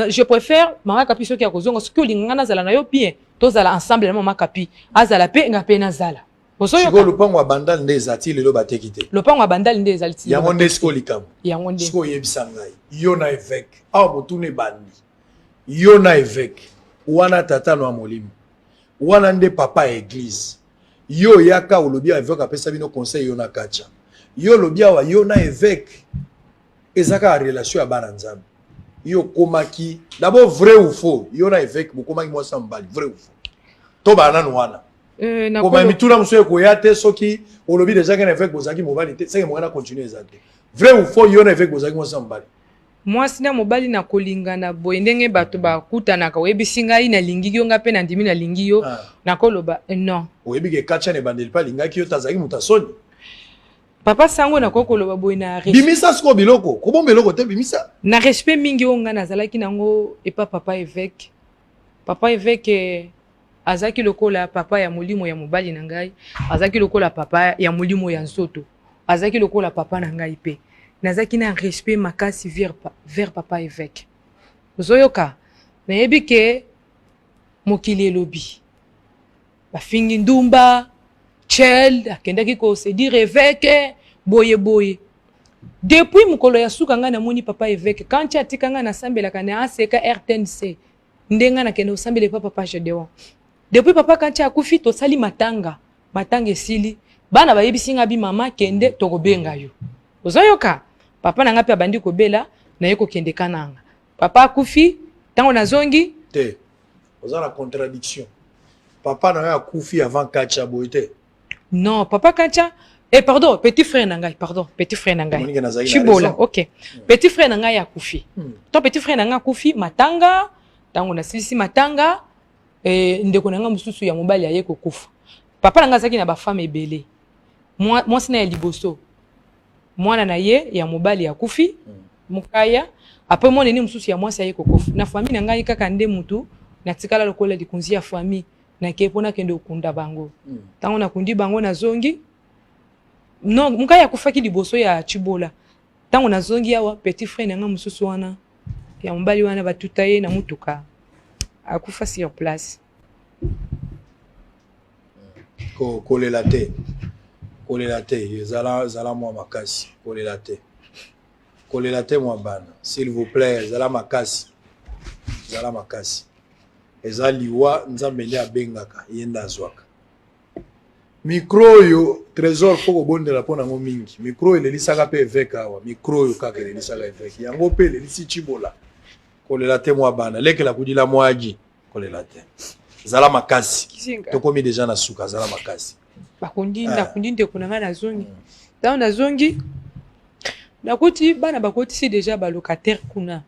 Je préfère mama Kapi soki akozonga soki olinga ngai nazala na yo bien, tozala ensemble na mama Kapi. Azala pe nga pe nazala. Sikoyo lopango ya bandal nde eza ti lelo bateki te. Lopango ya bandal nde ezali ti. Yango nde sikoyo likambo. Yango nde. Sikoyo oyebisa ngai yo na évêque awa motuna ebandi yo na évêque wana tata no ya molimo wana nde papa ya église yo oyaka olobi awa évêque apesa bino conseil yo na kacha yo olobi awa yo na évêque eza kaka relation ya bana nzambe yo okomaki d'abord vrai ou faux yo na évêque bokomaki mwasi na mobali vrai ou faux to bana nanu wana Euh, koma mituna mosusu ekoya te soki olobi deja ke na évêque bozalaki mobali te seke moyen na continue eza te vrai ou faux yo na évêque bozalaki mwasi na mobali mwasi na mobali na kolingana boye ndenge bato bakutanaka oyebisi ngai nalingi yo ngai mpe nandimi nalingi yo ah. Nakoloba eh, non. Oyebi ke katia na ebandeli mpe alingaki yo te azalaki moto ya soni papa sango nakoki koloba boye na bimisa sikoyo biloko kobomba eloko te bimisa na respect mingi oyo ngai nazalaki nango epa papa évêque. Papa évêque azalaki lokola papa ya molimo ya mobali na ngai, azalaki lokola papa ya molimo ya nzoto, azalaki lokola papa na ngai mpe nazalaki na respect makasi vers, vers papa évêque. Ozoyoka, nayebi ke mokili elobi bafingi ndumba chel akendaki kosedire évêque boye boye. Depuis mokolo ya suka ngai namoni papa évêque kanti atika ngai nasambelaka na ACK RTNC nde ngai nakende kosambela epa papa Gedeon. Depuis papa kanti akufi tosali matanga, matanga esili bana bayebisi ngai bi mama kende tokobenga yo. Ozoyoka? Papa na ngai mpe abandi kobela naye kokende kananga. Papa akufi ntango nazongi te oza na contradiction. Papa na yo akufi avant kacha boye te? Non, papa Kacha, eh pardon, petit frère na ngai, pardon, petit frère na ngai. Chibola, ok. Petit frère na ngai akufi. Ton petit frère na ngai akufi matanga, tango nasilisi matanga, eh, ndeko na ngai mosusu ya mobali aye kokufa. Papa na ngai azalaki na ba femme ebele. Mwasi na ya liboso, mwana na ye ya mobali akufi, mokaya, après mwana ni mosusu ya mwasi aye kokufa. Na famille na ngai kaka nde mutu natikala lokola likonzi ya famille. Nakei mpo nakende kokunda bango. Ntango nakundi bango nazongi, non, mokaya akufaki liboso ya Chibola. Ntango nazongi awa petit frère na ngai mosusu wana ya mobali wana batuta ye na mutuka akufa sur place. Kolela te, kolela te, zala, zala mwa makasi, kolela te, kolela te mwa bana, s'il vous plaît, zala makasi, zala makasi. Eza liwa nzambe nde abengaka ye nde azwaka. Micro oyo trésor faut kobondela mpo nango mingi. Micro elelisaka mpe évêque awa, micro oyo kaka elelisaka évêque yango mpe elelisi Chibola. Kolela te mwa bana, lekela kudila mwaji, kolela te, zala makasi. Tokomi deja na suka, zala makasi. Bakundi nakundi ndeko na ngai nazongi. Ntango nazongi nakuti bana bakotisi deja ba locataire kuna.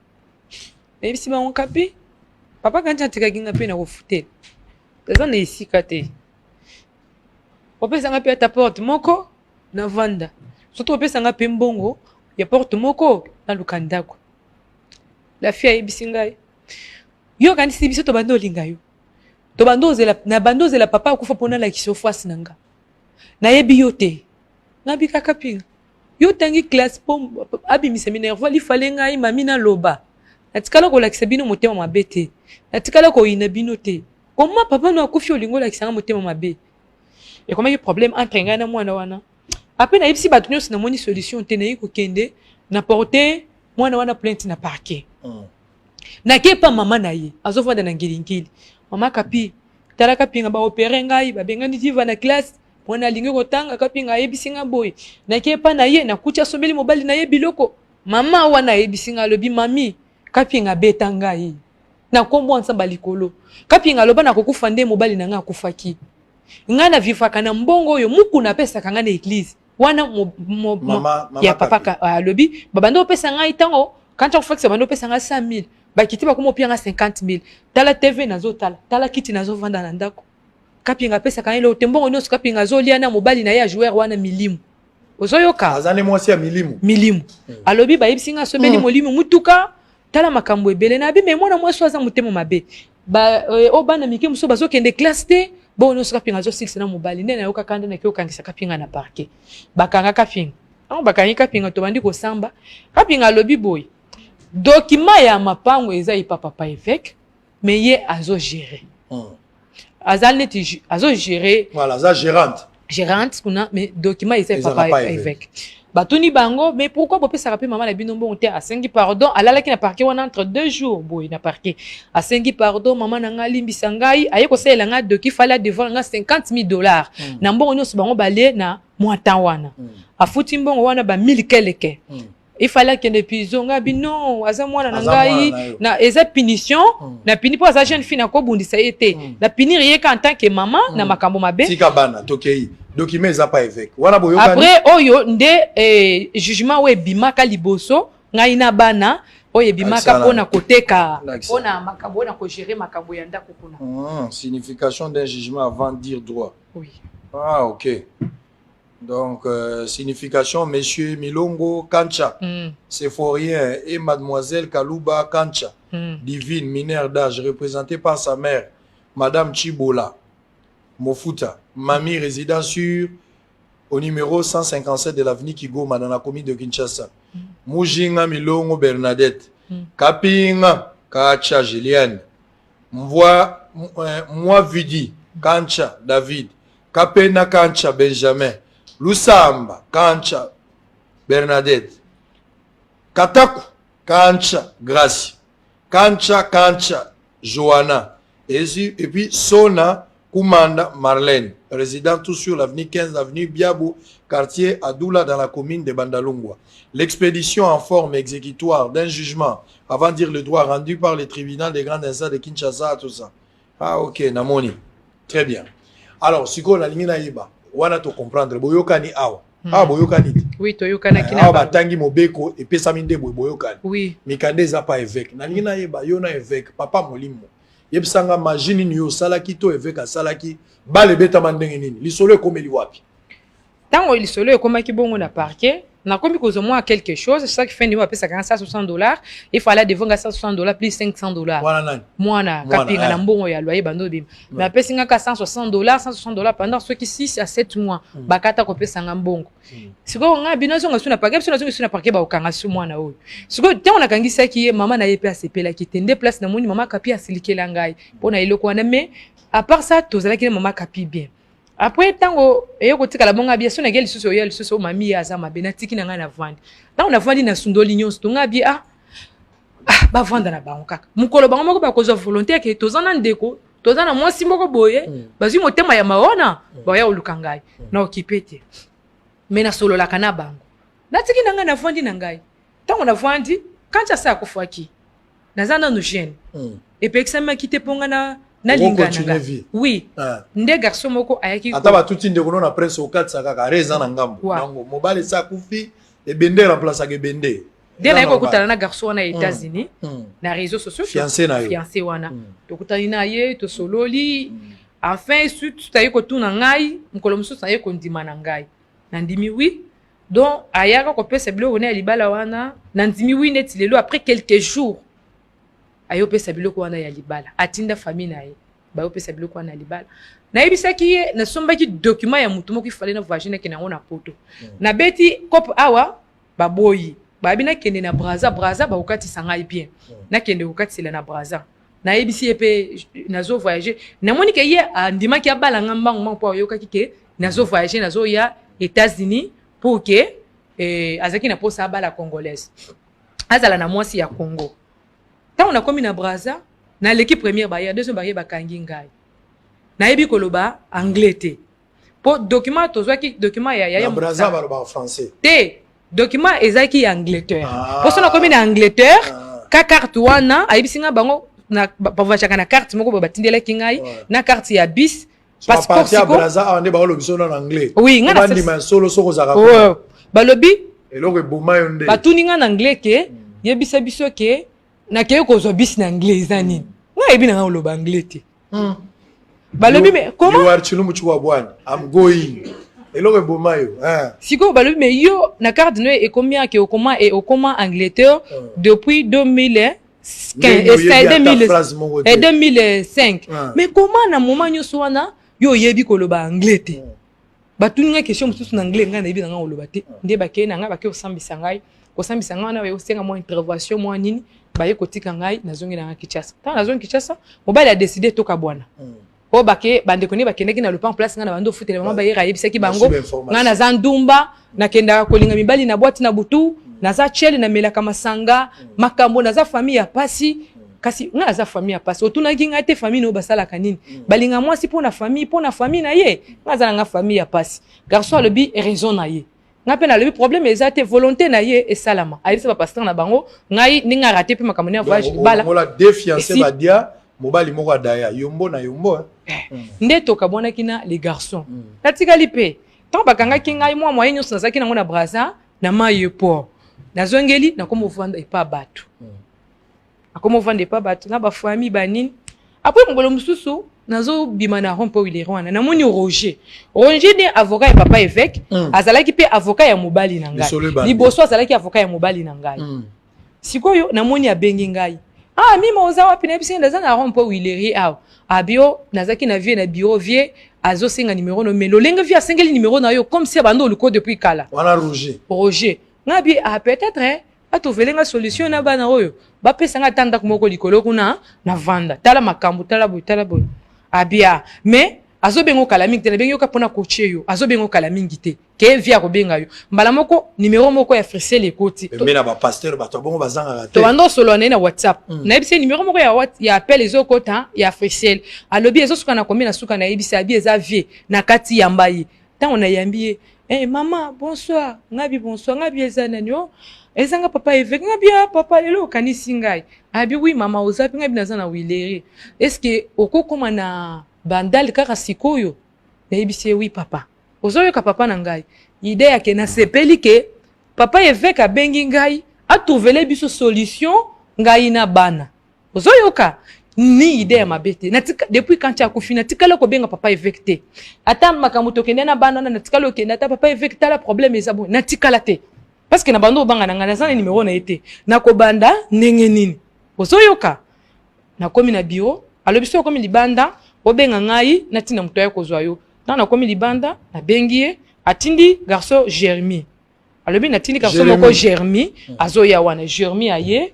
Nayebisi bango kapi papa kanti atikaki nga mpe na kofutela naza na esika te, opesa nga mpe ata porte moko navanda, soki opesa nga mpe mbongo ya porte moko naluka ndako. La fille ayebisi ngai, yo okanisi biso tobandi olinga yo, tobandi ozela, na bandi ozela papa akufa mpo nalakisa yo face na nga, nayebi yo te. Ngabi kaka pinga yo otangi classe mpo abimisa minerval, ifale ngai mami naloba natikala kolakisa bino motema mabe te, natikala koyina bino te. Koma papa no akufi olingi olakisa nga motema mabe? Ekomaki problème entre ngai na mwana wana. Apres nayebisi bato nyonso namoni solution te, naye kokende na porte mwana wana plainte na parquet. Nake pa mama na ye azovanda na ngilingili. Mama Kapi, tala Kapinga ba opere ngai, babengani diva na classe, mwana alingi kotanga, Kapinga ayebisi nga boye. Nake epa na ye nakuti asombeli mobali na ye biloko. Mama wana ayebisi nga, alobi mami, Kapinga abeta ngai na kombo ya Nzambe ya likolo. Kapinga aloba nakokufa nde mobali na ngai akufaki. Ngai na vivaka na mbongo oyo mukuna apesaka ngai na église wana Mama, mama ya papa Kapi. alobi babanda opesa ngai ntango kanti akufakisa banda opesa ngai 100 000 bakiti bakoma opia ngai 50 000. Tala TV nazotala, tala kiti nazovanda na ndako. Kapinga apesaka ngai eloko te, mbongo nyonso Kapinga azolia na mobali na ye ya joueur wana milimu. Ozoyoka? Aza nde mwasi ya milimu. Milimu. Alobi bayebisi nga asombeli molimo mutuka, tala makambo ebele na bi, mais mwana mwasi oyo aza motema mabe. Ba oyo bana mike mosusu bazokende classe te, bongo nyonso Kapinga azosilisa na mobali. Nde nayoka kanda nake okangisa Kapinga na parquet. Bakanga Kapinga. Tango bakangi Kapinga tobandi kosamba. Kapinga alobi boye, document ya mapango eza epa papa évêque, mais ye azo gérer. Aza neti azo gérer. Voilà, aza gérante. Gérante kuna, mais document eza epa papa évêque. Batuni bango, mais pourquoi bopesaka pe mama na bino mbongo te? Asengi pardon, alalaki na parquet wana entre 2 jours boye na parquet. Asengi pardon, mama na nga limbisa ngai, aye kosalela nga doki, fallait devoir nga 50 000 $. Na mbongo nyonso bango balie na mwa temps wana. Afuti mbongo wana ba 1000 quelque. Il fallait akende prison, ngai bi non, aza mwana na ngai, na eza punition, na puni po aza jeune fille na kobundisa ye te. Na punir ye ka en tant que maman na makambo mabe. Tika bana tokei. Document eza pa évêque. Wana boyokani. Après oyo nde jugement oyo ebimaka liboso ngai na bana oyo ebimaka mpona koteka mpona makambo oyo na kogérer makambo ya ndako kuna. Signification d'un jugement avant dire droit. Oui. Ah ok. Donc, signification, Monsieur Milongo Kancha, Séphorien et Mademoiselle Kaluba Kancha, divine, mineure d'âge, représentée par sa mère, Madame Chibola Mofuta, mamie résidant sur au numéro 157 de l'avenue Kigoma dans la commune de Kinshasa. Mujinga Milongo Bernadette, Kapinga Kacha Julienne, Mvoa, Mwavidi Kancha David, Kapena Kancha Benjamin, Lusamba Kancha Bernadette, Kataku Kancha Gracie, Kancha Kancha Joanna, et puis Sona Kumanda Marlène, résident tout sur l'avenue 15, avenue Biabou, quartier Adoula dans la commune de Bandalungwa. L'expédition en forme exécutoire d'un jugement, avant dire le droit rendu par le tribunal des grandes instances de Kinshasa, tout ça. Ah ok, namoni. Très bien. Alors, sikoyo nalingi nayeba, wana to comprendre, boyokani awa. Awa boyokani te. Oui, toyokanaki na Awa batangi mobeko epesami nde boye boyokani. Oui. Mikanda eza pa évêque. Nalingi nayeba yo na évêque, papa molimo. Yebisanga magie nini yo osalaki to évêque asalaki, bale ebetama ndenge nini? Lisolo ekomeli wapi? Ntango lisolo ekomaki bongo na parquet, nakomi kozwa mwa quelque chose chaque fin de mois apesaka nga 160 $. Il fallait devant nga 160 $ plus 500 $. Wana nani? Mwana Kapinga na mbongo ya loyer bando obima. Mais apesi nga ka 160 $, 160 $ pendant soki 6 à 7 mois. Bakata kopesa nga mbongo. Sikoyo nga bino azonga su na parquet, biso nazongi su na parquet, bakokanga su mwana oyo. Sikoyo ntango nakangisaki ye, mama na ye mpe asepelaki te. Nde place namoni mama Kapi asilikela ngai mpo na eloko wana, mais à part ça tozalaki na mama Kapi bien. Après ntango eye kotikala bongo abia so nake lisusu oya lisusu oyo mami ye aza mabe, natiki na ngai navandi. Ntango navandi nasundoli nyonso to ngai abie ah bavanda na bango kaka mokolo bango moko bakozwa volonté yake toza na ndeko toza na mwasi moko boye bazwi motema ya maona baya koluka ngai na okipe te, mais nasololaka na bango. Natiki na ngai navandi na ngai. Ntango navandi kanti asa akufaki, naza nanu jeune, epekisamaki te mpo nga na nalinga na nga. Oui, nde garçon moko ayaki. Ata batuti ndeko no na prince okatisa kaka are eza na ngambo nango mobali esi akufi, ebende remplaçaka ebende. Nde naye kokutana na garçon wana ya États-Unis na réseaux sociaux. Fiancé na yo. Fiancé wana, tokutani na ye, tosololi, enfin suite aye kotuna ngai mokolo mosusu, aye kondima na ngai, nandimi oui. Donc ayaka kopesa biloko na ya libala wana, nandimi oui. Neti lelo après quelques jours aye opesa biloko wana ya libala, atinda famille na ye bayopesa biloko wana ya libala. Nayebisaki ye nasombaki document ya motu moko, ifale na voyage, nakende yango na poto. Nabeti cope awa, baboyi, bayebi nakende na Braza. Braza bakokatisa ngai bien, nakende kokatisela na Braza. Nayebisi ye mpe nazo voyage. Namoni ke ye andimaki abala nga mbangu mbangu mpo ayokaki ke nazo voyage, nazoya États-Unis pour ke azalaki na mposa abala congolaise, azala na mwasi ya Congo. Ntango nakomi na Braza, naleki première barrière, deuxième barrière bakangi ngai. Nayebi koloba anglais te mpo document tozwaki document ya ya Braza balobaka français. Te, document ezalaki ya Angleterre. Mpo so nakomi na Angleterre ka carte wana ayebisi ngai bango bavoyageaka na carte moko boye batindelaki ngai na carte ya bis. Passeport siko Braza awa nde baolobi solo na anglais. Oui, nga na bandima solo soko ozalaka. Balobi eloko eboma yo nde. Batuni nga na anglais ke yebisa biso ke nakei kozwa bisi na anglais eza nini. Nga yebi na nga koloba anglais te. Balobi mais comment? You are Chilumbu Chikwabwani. I'm going. Eloko eboma yo. Sikoyo balobi mais yo na carte no ekomi ake okoma e okoma Angleterre depuis 2015 2005. Mais comment na moment nyonso wana yo oyebi koloba anglais te? Batuni ngai question mosusu na anglais, ngai nayebi na ngai koloba te. Nde bakei na ngai, bakei kosambisa ngai, kosambisa ngai wana, baye kosenga mwa intervention mwa nini, baye kotika ngai, nazongi na ngai Kinshasa. Ntango nazongi Kinshasa, mobali adeside tokabwana. Oyo bake bandeko nde bakendaki na lopango place ngai na bando ofutela mama bayera, ayebisaki bango ngai naza ndumba, nakendaka kolinga mibali na boîte na butu, naza chele, namelaka masanga, makambo, naza famille ya pasi. Kasi ngai naza famille ya pasi, otunaki ngai te famille na oyo basalaka nini? Balinga mwasi mpo na famille, mpo na famille na ye. Ngai aza na ngai famille ya pasi. Garçon alobi raison na ye, ngai mpe nalobi problème eza te, volonté na ye esalama. Ayebisa bapasteur na bango ngai ndenge arate mpe makambo ya voyage libala. Longola deux fiancés badia mobali moko adaya yombo na yombo. Nde tokabwanaki na les garçons. Natikali mpe ntango bakangaki ngai, mwa moyen nyonso nazalaki nango na Braza na mai port, nazongeli, nakomi ovanda epa bato, nakomi ovanda epa bato na bafamille banini. Après mokolo mosusu nazobima na rond point Huilerie wana, namoni Roger. Roger nde avocat ya papa évêque. Azalaki mpe avocat ya mobali na ngai liboso, azalaki avocat ya mobali na ngai. Sikoyo namoni abengi ngai: "Ah Mima, oza wapi?" Nayebisi naza na rond point Huilerie awa. Abio nazalaki na vieux na bureau, vieux azosenga numéro no, mais lolenge vieux asengeli numéro na yo, comme si abanda oluko depuis kala. Wana Roger? Roger. Nga bi ah, peut-être eh, atovele nga solution na bana oyo, bapesa nga ata ndako moko likolo kuna na vanda. Tala makambo, tala boye, tala boye. Abia mais azobenga okala mingi te, nabengi yoka mpona kotie yo, azobenga okala mingi te ke vieux akobenga yo mbala moko, numéro moko ya Frisel ekoti. Pembe na bapasteur, bato bongo bazangaka te. Tobanda osolola na ye na WhatsApp. Nayebisi ye numéro moko ya appel ezokota ya Frisel, alobi ezosuka na komi na suka. Nayebisi, abi eza vieux na kati, yamba ye. Ntango nayambi ye: "Hey, mama, bonsoir." Ngabi: "Bonsoir." Ngabi: "Eza nani?" "O ezanga papa évêque." Ngabi: "Ah papa, lelo okanisi ngai?" Abi: "Oui mama, oza mpe?" Ngabi: "Naza na Huilerie, est-ce okokóma na Bandal kaka sikoyo?" Nayebisi ye: "Oui papa." Ozoyoka papa na ngai, idée yake nasepeli ke papa évêque abengi ngai atrouvele biso solution, ngai na bana. Ozoyoka ni idée ya mabe te. Natika, depuis quand akufi, natikala kobenga papa évêque te, ata makambo tokende na bana wana, natikala okende ata "Papa évêque, tala problème eza boye", natikala te, parce que na bando obanga na ngai, naza na numéro na ye te, nakobanda ndenge nini? Ozoyoka, nakomi na bureau, alobi so okomi libanda obenga ngai, natinda moto aya kozwa yo. Ntango nakomi libanda, nabengi ye, atindi garçon Jeremy, alobi natindi garçon moko Jeremy azoya wana. Jeremy aye.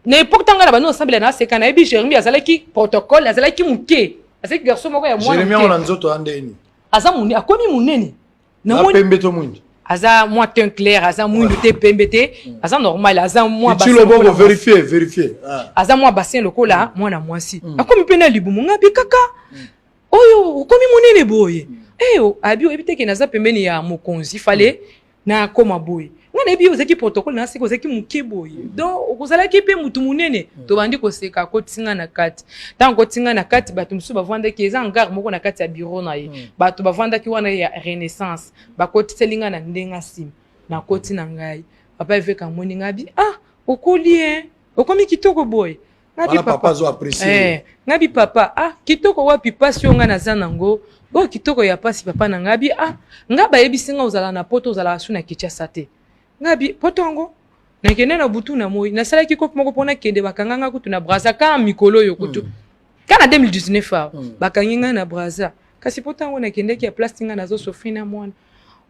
Na époque ntango na bando osambela na aseka, nayebi Jeremy azalaki protocole, azalaki moke, azalaki garçon moko ya mwana. Na nzoto ya ndeni? Aza monene, akomi monene. Na pembe to mwindu? Aza mwa teint clair, aza mwindu te, pembe te, aza normal, aza mwa loboko, vérifier, vérifier. Aza mwa bassin lokola mwana mwasi. Akomi mpe na libumu. Ngabi: "Kaka oyo okomi monene boye?" Eh, abi: "Oyebi te ke naza pembeni ya mokonzi, fale nakoma boye. Nga nayebi ozalaki protocole na seka, ozalaki moke boye, donc okozalaki mpe mutu monene." Tobandi koseka, akotinga na kati. Ntango kotinga na kati, bato mosusu bavandaki, eza hangar moko na kati ya bureau na ye, bato bavandaki wana ya Renaissance, bakotiseli nga na ndenge nsima. Nakoti na ngai, papa évêque amoni ngai, abi: "Ah, okoli e, okomi kitoko boye." Ngabi papa azo apprécier. Eh, ngabi: "Papa, ah, kitoko wapi? Pasi oyo ngai naza nango oyo, kitoko ya pasi papa na ngai." Abi: "Ah, nga bayebisi nga ozala na poto, ozalaka su na Kinshasa te." Ngabi: "Poto yango nakende na butu na moi, nasalaki kope moko mpo nakende, bakanga nga kutu na Braza kaka mikolo oyo kutu, ka na 2019 awa, bakangi ngai na Braza. Kasi poto yango nakendeki ya place ngai nazosouffrir na mwana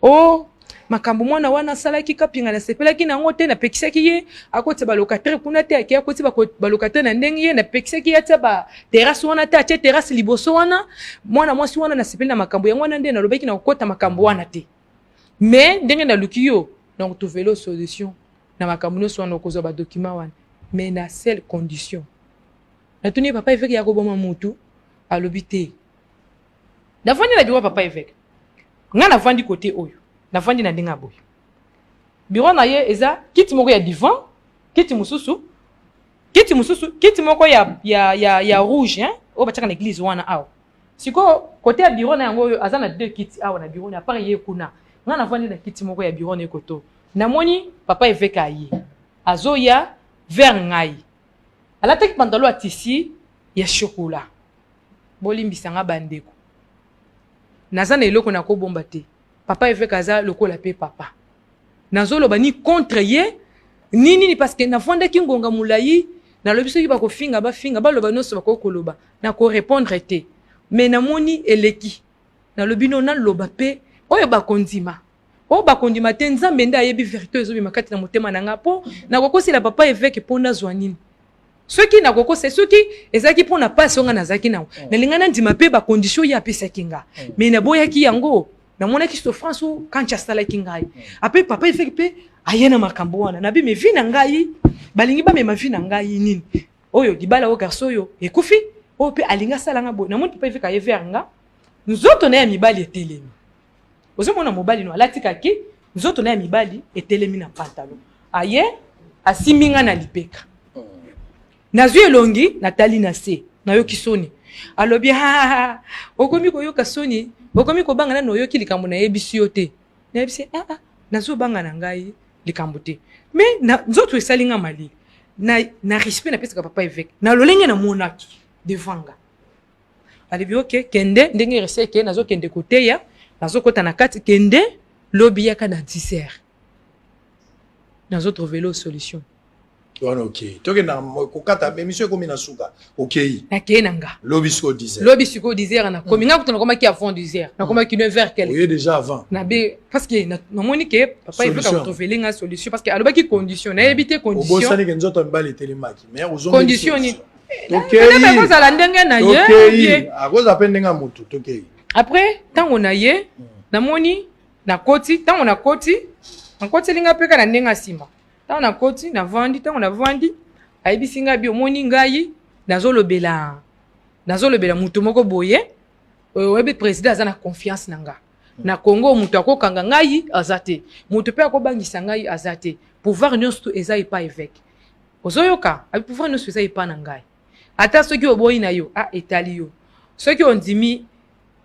o makambo mwana wana asalaki kapinga, nasepelaki nango te. Napekisaki ye akotisa balocataire kuna te, ake akotisa balocataire na ndenge ye. Napekisaki ye atia baterrasse wana te, atie terrasse liboso wana. Mwana mwasi wana, nasepeli na makambo yango wana nde nalobaki na kokɔta makambo wana te. Mais ndenge naluki yo, donc trovele solution na makambo nyonso wana, okozwa badocument wana, mais na seule condition." Natuni ye: "Papa évêque, ya koboma mutu?" Alobi te. Navandi na bureau papa évêque, nga navandi kote oyo, navandi na ndenge ya boye. Bureau na ye eza kiti moko ya divan, kiti mosusu, kiti mosusu, kiti moko ya rouge, hein, oyo batiaka na église wana awa. Sikoyo kote ya bureau na yango oyo, aza na deux kiti awa na bureau na apart ye kuna. Nga navandi na kiti moko ya bureau na ye koto. Namoni papa évêque aye, azoya vers ngai, alataki pantalon ya tissu ya chocolat. Bolimbisa nga bandeko. Naza na eloko nakobomba te. Papa Evêque aza lokola pe papa. Nazoloba ni contre ye ni nini parce que nafandaki ngonga molayi, nalobi soki bakofinga bafinga, baloba nionso bakoki koloba, nako repondre te. Mais namoni eleki. Nalobi no naloba pe oyo bakondima. Oyo bakondima te, Nzambe nde ayebi verite oyo ezobima kati na motema na nga po nakokosela papa Eveque po nazwa nini? Soki nakokosa, soki ezalaki mpo na pasi oyo nga nazalaki nango, nalinga nandima mpe ba condition ye apesaki nga, mais naboyaki yango. Namonaki souffrance oyo Kanchi asalaki ngai. Après papa Eveque mpe aye na makambo wana, nabi mais vie na ngai balingi bamema vie na ngai nini? Oyo libala oyo garçon oyo ekufi, oyo mpe alingi asala nga boye. Namoni papa Eveque aye vers nga, nzoto na ye ya mibali etelemi. Ozomona mobali no alati kaki, nzoto na ya mibali etelemi na pantalon. Aye asimbi nga na lipeka. Nazwi elongi natali na se, nayoki soni. Alobi ha ha, okomi koyoka soni, okomi kobanga nanu oyoki likambo nayebisi yo te. Nayebisi ah ah, nazobanga na ngai likambo te. Mais na nzoto esali nga malili. Na, na respect napesaka papa évêque, na lolenge namonaki devant nga. Alobi ok, kende ndenge rese ke nazokende koteya, nazokota na kati, kende lobi yaka na 10 heures. Nazo trouver lo solution. Wana okei. Tokenda kokata émission ekomi na suka. Okei. Nakei na nga. Lobi sikoyo 10 heures. Lobi sikoyo 10 heures nakomi. Nga kutu nakomaki avant 10 heures. Nakomaki 9 heures quelque. Oye déjà avant. Na be parce que namoni ke papa il faut trouver nga solution parce que alobaki condition. Nayebi te condition. Obosani ke nzoto ya mibali etelemaki. Mais ozongi. Condition ni. Tokei. Akozala ndenge na ye. Tokei. Akozala pe ndenge ya mutu. Tokei. Après tango na ye namoni nakoti, tango nakoti, nakoteli nga pe kaka na ndenge ya nsima. Tango nakoti, navandi, tango navandi, ayebisi nga bi omoni ngai nazolobela, nazolobela mutu moko boye, oyebi president aza na confiance na nga. Na Congo mutu akokanga ngai aza te, mutu pe akobangisa ngai aza te. Pouvoir nyonso tout eza epa evêque. Ozoyoka? Abi pouvoir nyonso eza epa na ngai. Ata soki oboyi na yo, ah etali yo. Soki ondimi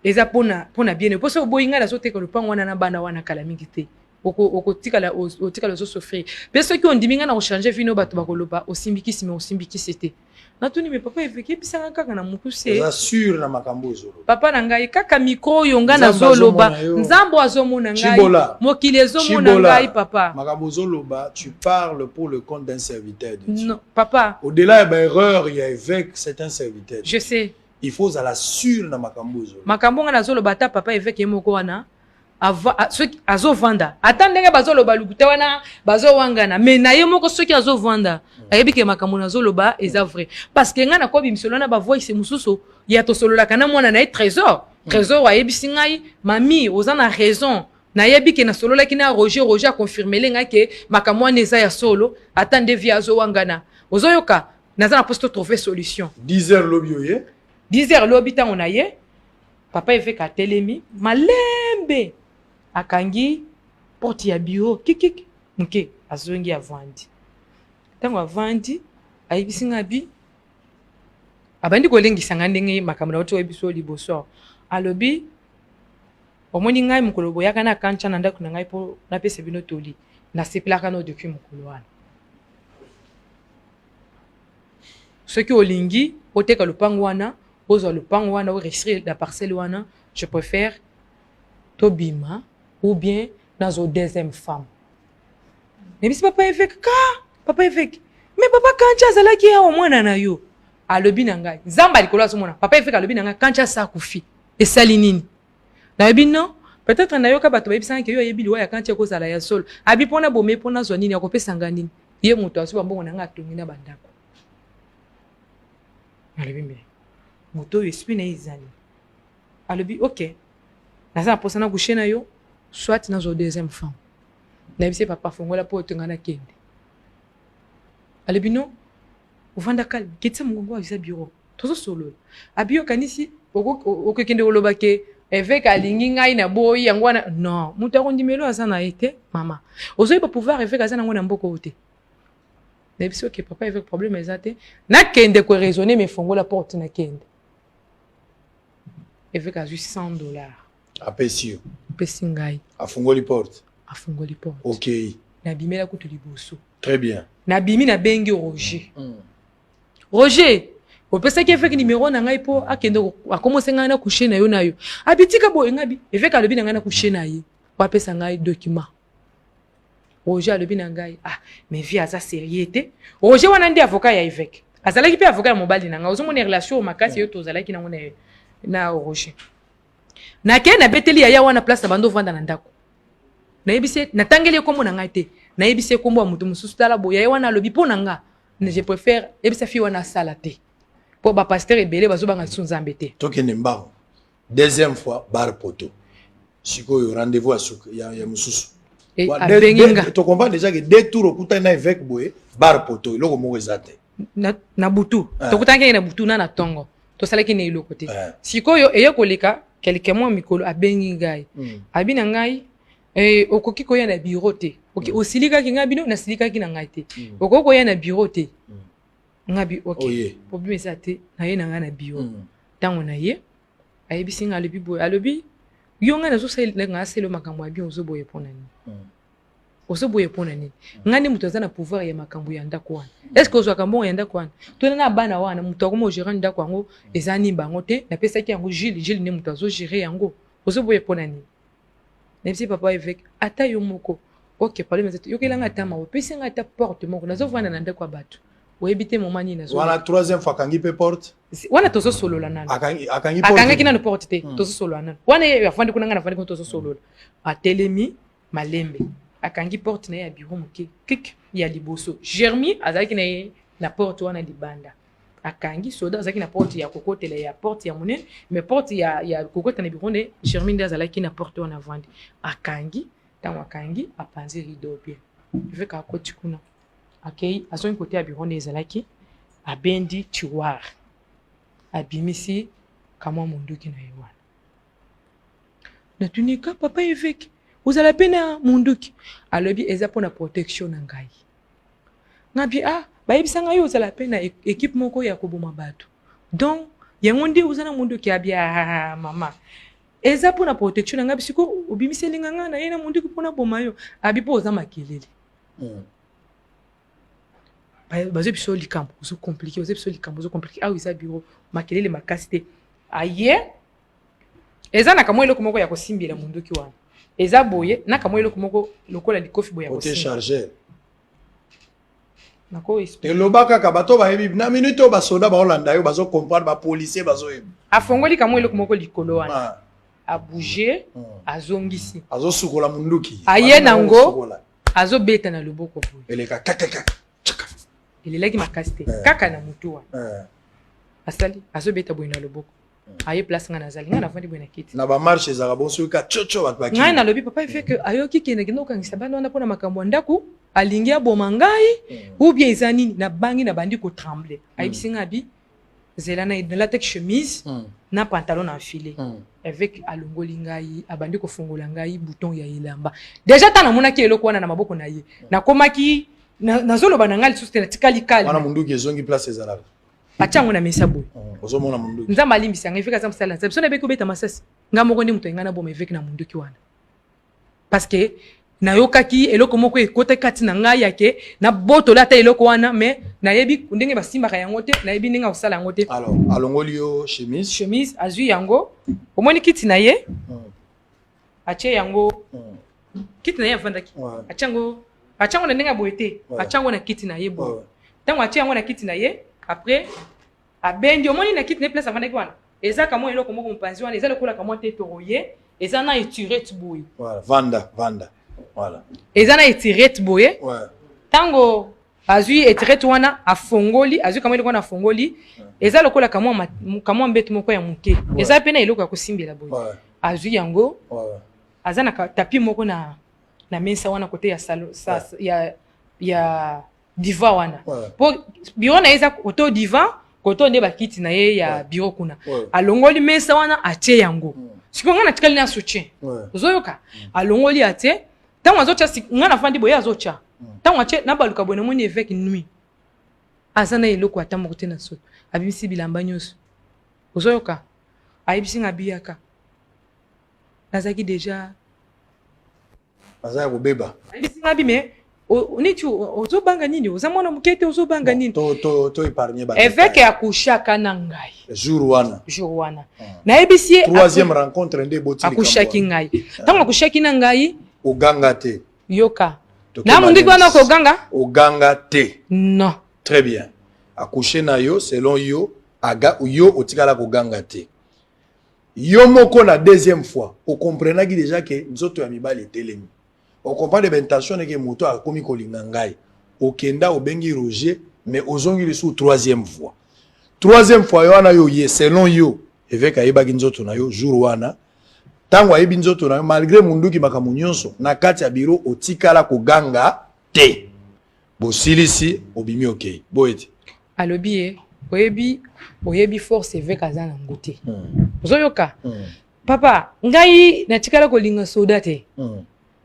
eza pona pona bien po soki oboyi ngai nazoteka lopango wana na bana wana kala mingi te. Okotikala otikala ozo souffrir. Pe soki ondimi ngai na ko changer vie no bato bakoloba osimbi kisi mais osimbi kisi te. Natuni mais papa évêque yebisa nga kaka na mukuse. Oza sûr na makambo ozoloba. Papa na ngai kaka micro oyo nga nazoloba Nzambe azomona ngai. Mokili ezomona ngai papa. Makambo ozoloba tu parles pour le compte d'un serviteur de Dieu. Non papa. Au-delà ya ba erreur ya évêque c'est un serviteur. Je sais. Il faut ozala sûr na makambo ozoloba. Makambo nga nazoloba ata papa évêque ye moko wana soki azovanda ata ndenge bazoloba lokuta wana bazowangana mais na ye moko soki azovanda ayebi ke makambo nazoloba eza vrai parce que ngai nakobimisolo na bavoice mosusu ya tosololaka na mwana na ye Trésor. Trésor ayebisi ngai mami oza na raison, nayebi ke nasololaki na Roger, Roger aconfirmele ngai ke makambo wana eza ya solo ata nde vie azowangana. Ozoyoka naza na poste to trouver solution. 10 heures lobi oye. 10 heures lobi ntango na ye papa évêque atelemi malembe akangi porte ya bureau kikik moke azongi avandi. Ntango avandi ayebisi ngai bi abandi kolengisa ngai ndenge makambo nauti koyebisa oyo liboso. Alobi omoni ngai mokolo boyaka na kancha na ndako na ngai mpo napesa bino toli, nasepelaka no depuis mokolo wana. Soki olingi oteka lopango wana, ozwa lopango wana, o réussir la parcelle wana, je préfère tobima ou bien nazo deuxième femme. Nayebisi papa évêque ka, papa évêque, mais papa Kancha azalaki awa mwana na yo. Alobi na ngai, Nzambe likolo azomona. Papa évêque alobi na ngai Kancha asa akufi. Esali nini? Nayebi non, peut-être nayoka bato bayebisaka ke yo ayebi liwa ya Kancha ekozala ya solo. Abi pona bome pona zwa nini akopesa nga nini? Ye moto azwi bambongo na ngai atongi na bandako. Alobi me moto oyo esprit na ye eza nini? Alobi ok, naza na posa na coucher na yo, soit nazwa deuxième femme. Nayebisi papa fongola po otonga na kende. Alobi non, ovanda calme, ketisa mongongo eza bureau. Tozosolola. Abi okanisi okokende koloba ke évêque alingi ngai na boyi yango wana. Non, moto akondimelo aza na ye te, mama. Ozoyeba pouvoir évêque aza nango na mboka oyo te. Nayebisi ok papa évêque problème eza te. Nakende ko raisonner mais fongola porte nakende. Évêque azwi 100 $. Apesi yo. Apesi ngai. Afungoli porte. Afungoli porte. Ok. Nabimela kutu liboso. Très bien. Nabimi nabengi Roger. Roger, Opesaki évêque numéro na ngai mpo akende akomosa ngai na couche na yo na yo. Abi tika boye ngai bi évêque alobi na ngai na couche na ye. Po apesa ngai document. Roger alobi na ngai ah mais vie aza sérieux te. Roger wana nde avocat ya évêque. Azalaki mpe avocat ya mobali na ngai. Ozomona relation makasi yo tozalaki nango na na Roger. Nakei nabeteli yaya wana place na bando ovanda na ndako. Nayebisi ye natangeli ye kombo na ngai te. Nayebisi ye kombo ya moto mosusu tala boye yaya wana alobi mpo na nga. Je préfère yebisa fille wana asala te. Po ba pasteur ebele bazobanga lisusu Nzambe te. Tokende mbangu. Deuxième fois bar poto. Sikoyo rendez-vous ya suka ya, ya mususu. Eh, abengi nga. To comprendre déjà que deux tours okutani na évêque boye bar poto eloko moko eza te. Na, na butu. Eh. Tokutanaki na butu na na tongo. Tosalaki na eloko te. Eh. Sikoyo eye koleka quelques mois mikolo abengi ngai. Abi na ngai eh, okoki koya na bureau te. Okay, osilikaki ngai bino nasilikaki na ngai te. Okoki koya na bureau te. Nga bi ok. Oh, yeah. Problème eza te naye na ngai na bureau. Tango na ye ayebisi ngai alobi boye alobi yo ngai nazosalela ngai asala makambo ya bien ozoboye mpo na nini? Ozoboye mpo na nini? Ngai nde moto aza na pouvoir ya makambo ya ndako wana. Est-ce que ozwaka mbongo ya ndako wana? Tona na bana wana moto akoma ogérant ndako yango eza nini bango te napesaki yango Jules, Jules nde moto azogere yango. Ozoboye mpo na nini? Nayebisi papa évêque ata yo moko ok problème eza te yokela ngai ata mawa opesi ngai ata porte moko nazovanda na ndako ya bato oyebi te moma nini nazo wana troisième fois akangi mpe porte wana tozosolola nano akangi akangi akangaki nano porte te tozosolola nano wana ye afandi kuna ngai nafandi kuna tozosolola atelemi malembe akangi porte na ye ya bureau moke kik ya liboso Jeremy azalaki na ye na porte wana libanda akangi soda azalaki na porte ya kokotela ya porte ya monene mais porte ya, ya kokota na bureau nde Jeremy nde azalaki na porte wana avandi akangi ntango akangi apanzi rideau bien évêque akoti kuna akei azongi kote ya bureau nde ezalaki abendi tiroir abimisi kamwa monduki na ye wana natuni ka papa évêque ozala mpe na monduki alobi eza mpona protection na ngai ngabi ah bayebisa ngai ozala mpe na équipe moko ya koboma bato donc yango nde oza na monduki abi ah mama eza mpona protection na ngai bisiko obimiseli nga ngai na ye na monduki mpona boma yo abi mpo oza makelele bazwi biso likambo ozo compliqué bazwi biso likambo ozo compliqué awa eza bureau makelele makasi te aye eza na kamwa eloko moko ya kosimbela monduki wana eza boye na kamwa eloko moko lokola likofi boye ya kosimba chargeur nako expliquer eloba kaka bato bayebi na minute oyo basoda baolanda yo bazo comprendre ba policier bazoyeba afongoli kamwa eloko moko likolo wana ah. abouge azongisi azosukola munduki aye nango azobeta na loboko boye eleka kakaka elelaki makasi te eh. kaka na motu wana eh. asali azobeta boye na loboko aye place ngai nazali ngai navandi boye na kiti na bamarche ezalaka bon soki ka coco bato bakimi ngai nalobi papa efeke ayoki kende kende okangisa bana wana mpona makambo ya ndako alingi aboma ngai ou bien eza nini nabangi nabandi kotremble ayebisi ngai abi zela na nalataki chemise na pantalon na enfile évêque alongoli ngai abandi kofongola ngai bouton ya elamba déjà ntango namonaki eloko wana na maboko na ye nakomaki nazoloba na ngai lisusu te natikali kali wana munduki ezongi place ezalaka atia yango na mesa boye ozomona munduki nzambe alimbisa ngai évêque aza mosali na nzambe so nayebeki kobeta masasi ngai moko nde moto alingai naboma évêque na munduki wana parce que nayokaki eloko moko ekotaki kati na ngai yake nabotola ata eloko wana mais nayebi ndenge basimbaka yango te nayebi ndenge akosala yango te alors alongoli yo chemise chemise azwi yango omoni kiti na ye atie yango kiti na ye avandaki atie yango atie yango na ndenge ya boye te atie yango na kiti na ye boye ntango atie yango na kiti na ye après abendi omoni na kiti na ye place avandaki wana eza kamwa eloko moko mopanzi wana eza lokola kamwa te toroye eza na eturete boye voilà vanda vanda voilà eza na eturete boye ntango azwi eturete wana afongoli azwi kamwa eloko wana afongoli eza lokola kamwa kamwa mbeto moko ya moke eza pe na eloko ya kosimbela boye azwi yango aza na tapi moko na na mesa wana kote ya salo sa, ya ya divan wana po bureau na ye eza koto divan koto nde bakiti na ye ya bureau kuna alongoli mesa wana atie yango sikoyo ngai natikali na soutien ozoyoka alongoli atie ntango azotya ngai nafandi boye azotya ntango atie nabaluka boye namoni évêque nuit aza na eloko ata moko te na soto abimisi bilamba nyonso ozoyoka ayebisi ngai abiyaka nazalaki deja aza ya kobeba ayebisi ngai bi me. Neti ozobanga nini? Oza mwana moke te, ozobanga nini? To to to épargner ba Évêque akushaka na ngai jour wana. Jour wana nayebisi ye. Troisième rencontre nde eboti. Akushaki ngai. Ntango akushaki na ngai, Oganga te. Yoka, na munduki wana okoganga. Oganga te. Non. Très bien. Accoucher na yo, selon yo, aga yo otikala koganga te. Yo moko na deuxième fois okomprenaki déjà ke nzoto ya mibali etelemi. Ocomprendre baintention neke moto akomi kolinga ngai. Okenda, obengi Roger, mais ozongi lisusu troisième fois. Troisième fois yo wana, yo ye, selon yo, évêque ayebaki nzoto na yo jour wana. Ntango ayebi nzoto na yo, malgré munduki, makambo nyonso na kati ya biro, otikala koganga te. Bosilisi, obimi, okei boye te. Alobi ye oyebi force évêque aza nango te. Ozoyoka, papa, ngai natikala kolinga soda te.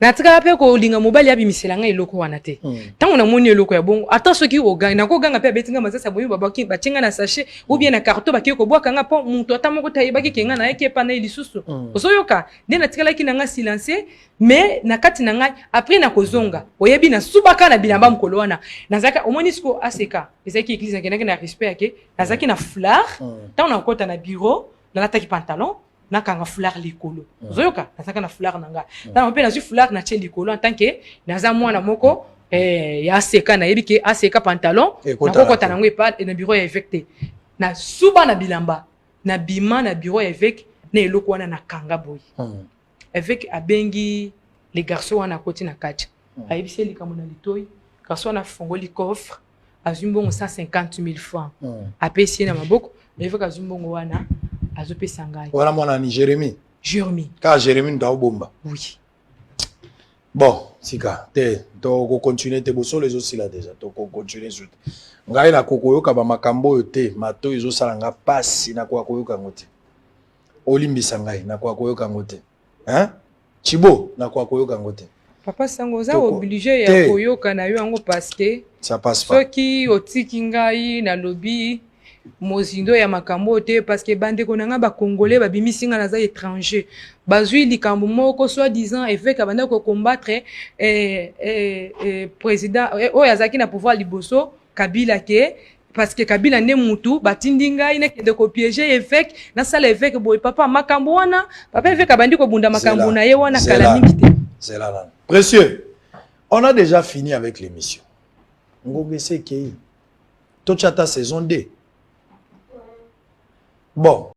Natikala mpe kolinga mobali abimisela ngai eloko wana te. Ntango namoni eloko ya bongo, ata soki ogangi, nakoganga mpe abeti ngai masasi, aboyi, babwaki, batie ngai na sachet ou bien na carton, bakei kobwaka nga, mpo moto ata moko te ayebaki ke ngai nayaki epa na ye lisusu. Ozoyoka, nde natikalaki na ngai silence, mais na kati na ngai, après nakozonga, oyebi, nasubaka na bilamba mokolo wana nazalaki, omoni siko aseka, ezalaki église, nakendaki na respect yake, nazalaki na foulard. Ntango nakokota na bureau, nalataki pantalon, nakanga foulard likolo. Ozoyoka, nazalaka na foulard na ngai. Ntango mpe nazwi foulard, natie likolo, en tant que naza mwana moko ya aseka, nayebi ke aseka pantalon nakokota nango epa na bureau ya évêque te. Nasuba na bilamba, nabima na bureau ya évêque na eloko wana nakanga boye. Évêque abengi les garçons wana, akoti na kati, ayebisi ye likambo na litoi. Garçon wana afongoli coffre, azwi mbongo 150 000 francs, apesi ye na maboko. Évêque azwi mbongo wana, azopesa ngai. Wana mwana ni Jérémie? Jérémie. Kaka Jérémie ndo aobomba? Oui. Bon, sika te, tokocontinue te, bosolo ezosila déjà, tokocontinue su te. Ngai nakokoyoka bamakambo oyo te, matoi ezosala nga pasi, nakoka koyoka yango te. Olimbisa ngai, nakoka koyoka yango te, hein? Chibo, nakoka koyoka yango te. Papa Sango, oza obligé ya koyoka na yo yango, parce que Ça passe pas. Soki otiki ngai nalobi mozindo ya makambo oyo te, parce que bandeko na ngai bacongolais babimisi ngai naza étranger, bazwi likambo moko, soi-disant évêque abandaki kocombattre président oyo azalaki na pouvoir liboso, Kabila, ke parce que Kabila nde mutu batindi ngai nakende kopiéger évêque, nasala évêque boye. Papa, makambo wana, papa évêque abandi kobunda makambo na ye wana kala mingi te. Zela nano. Précieux, on a déjà fini avec l'émission. Ngonga ese ekei, totya ata saison 2. Bon.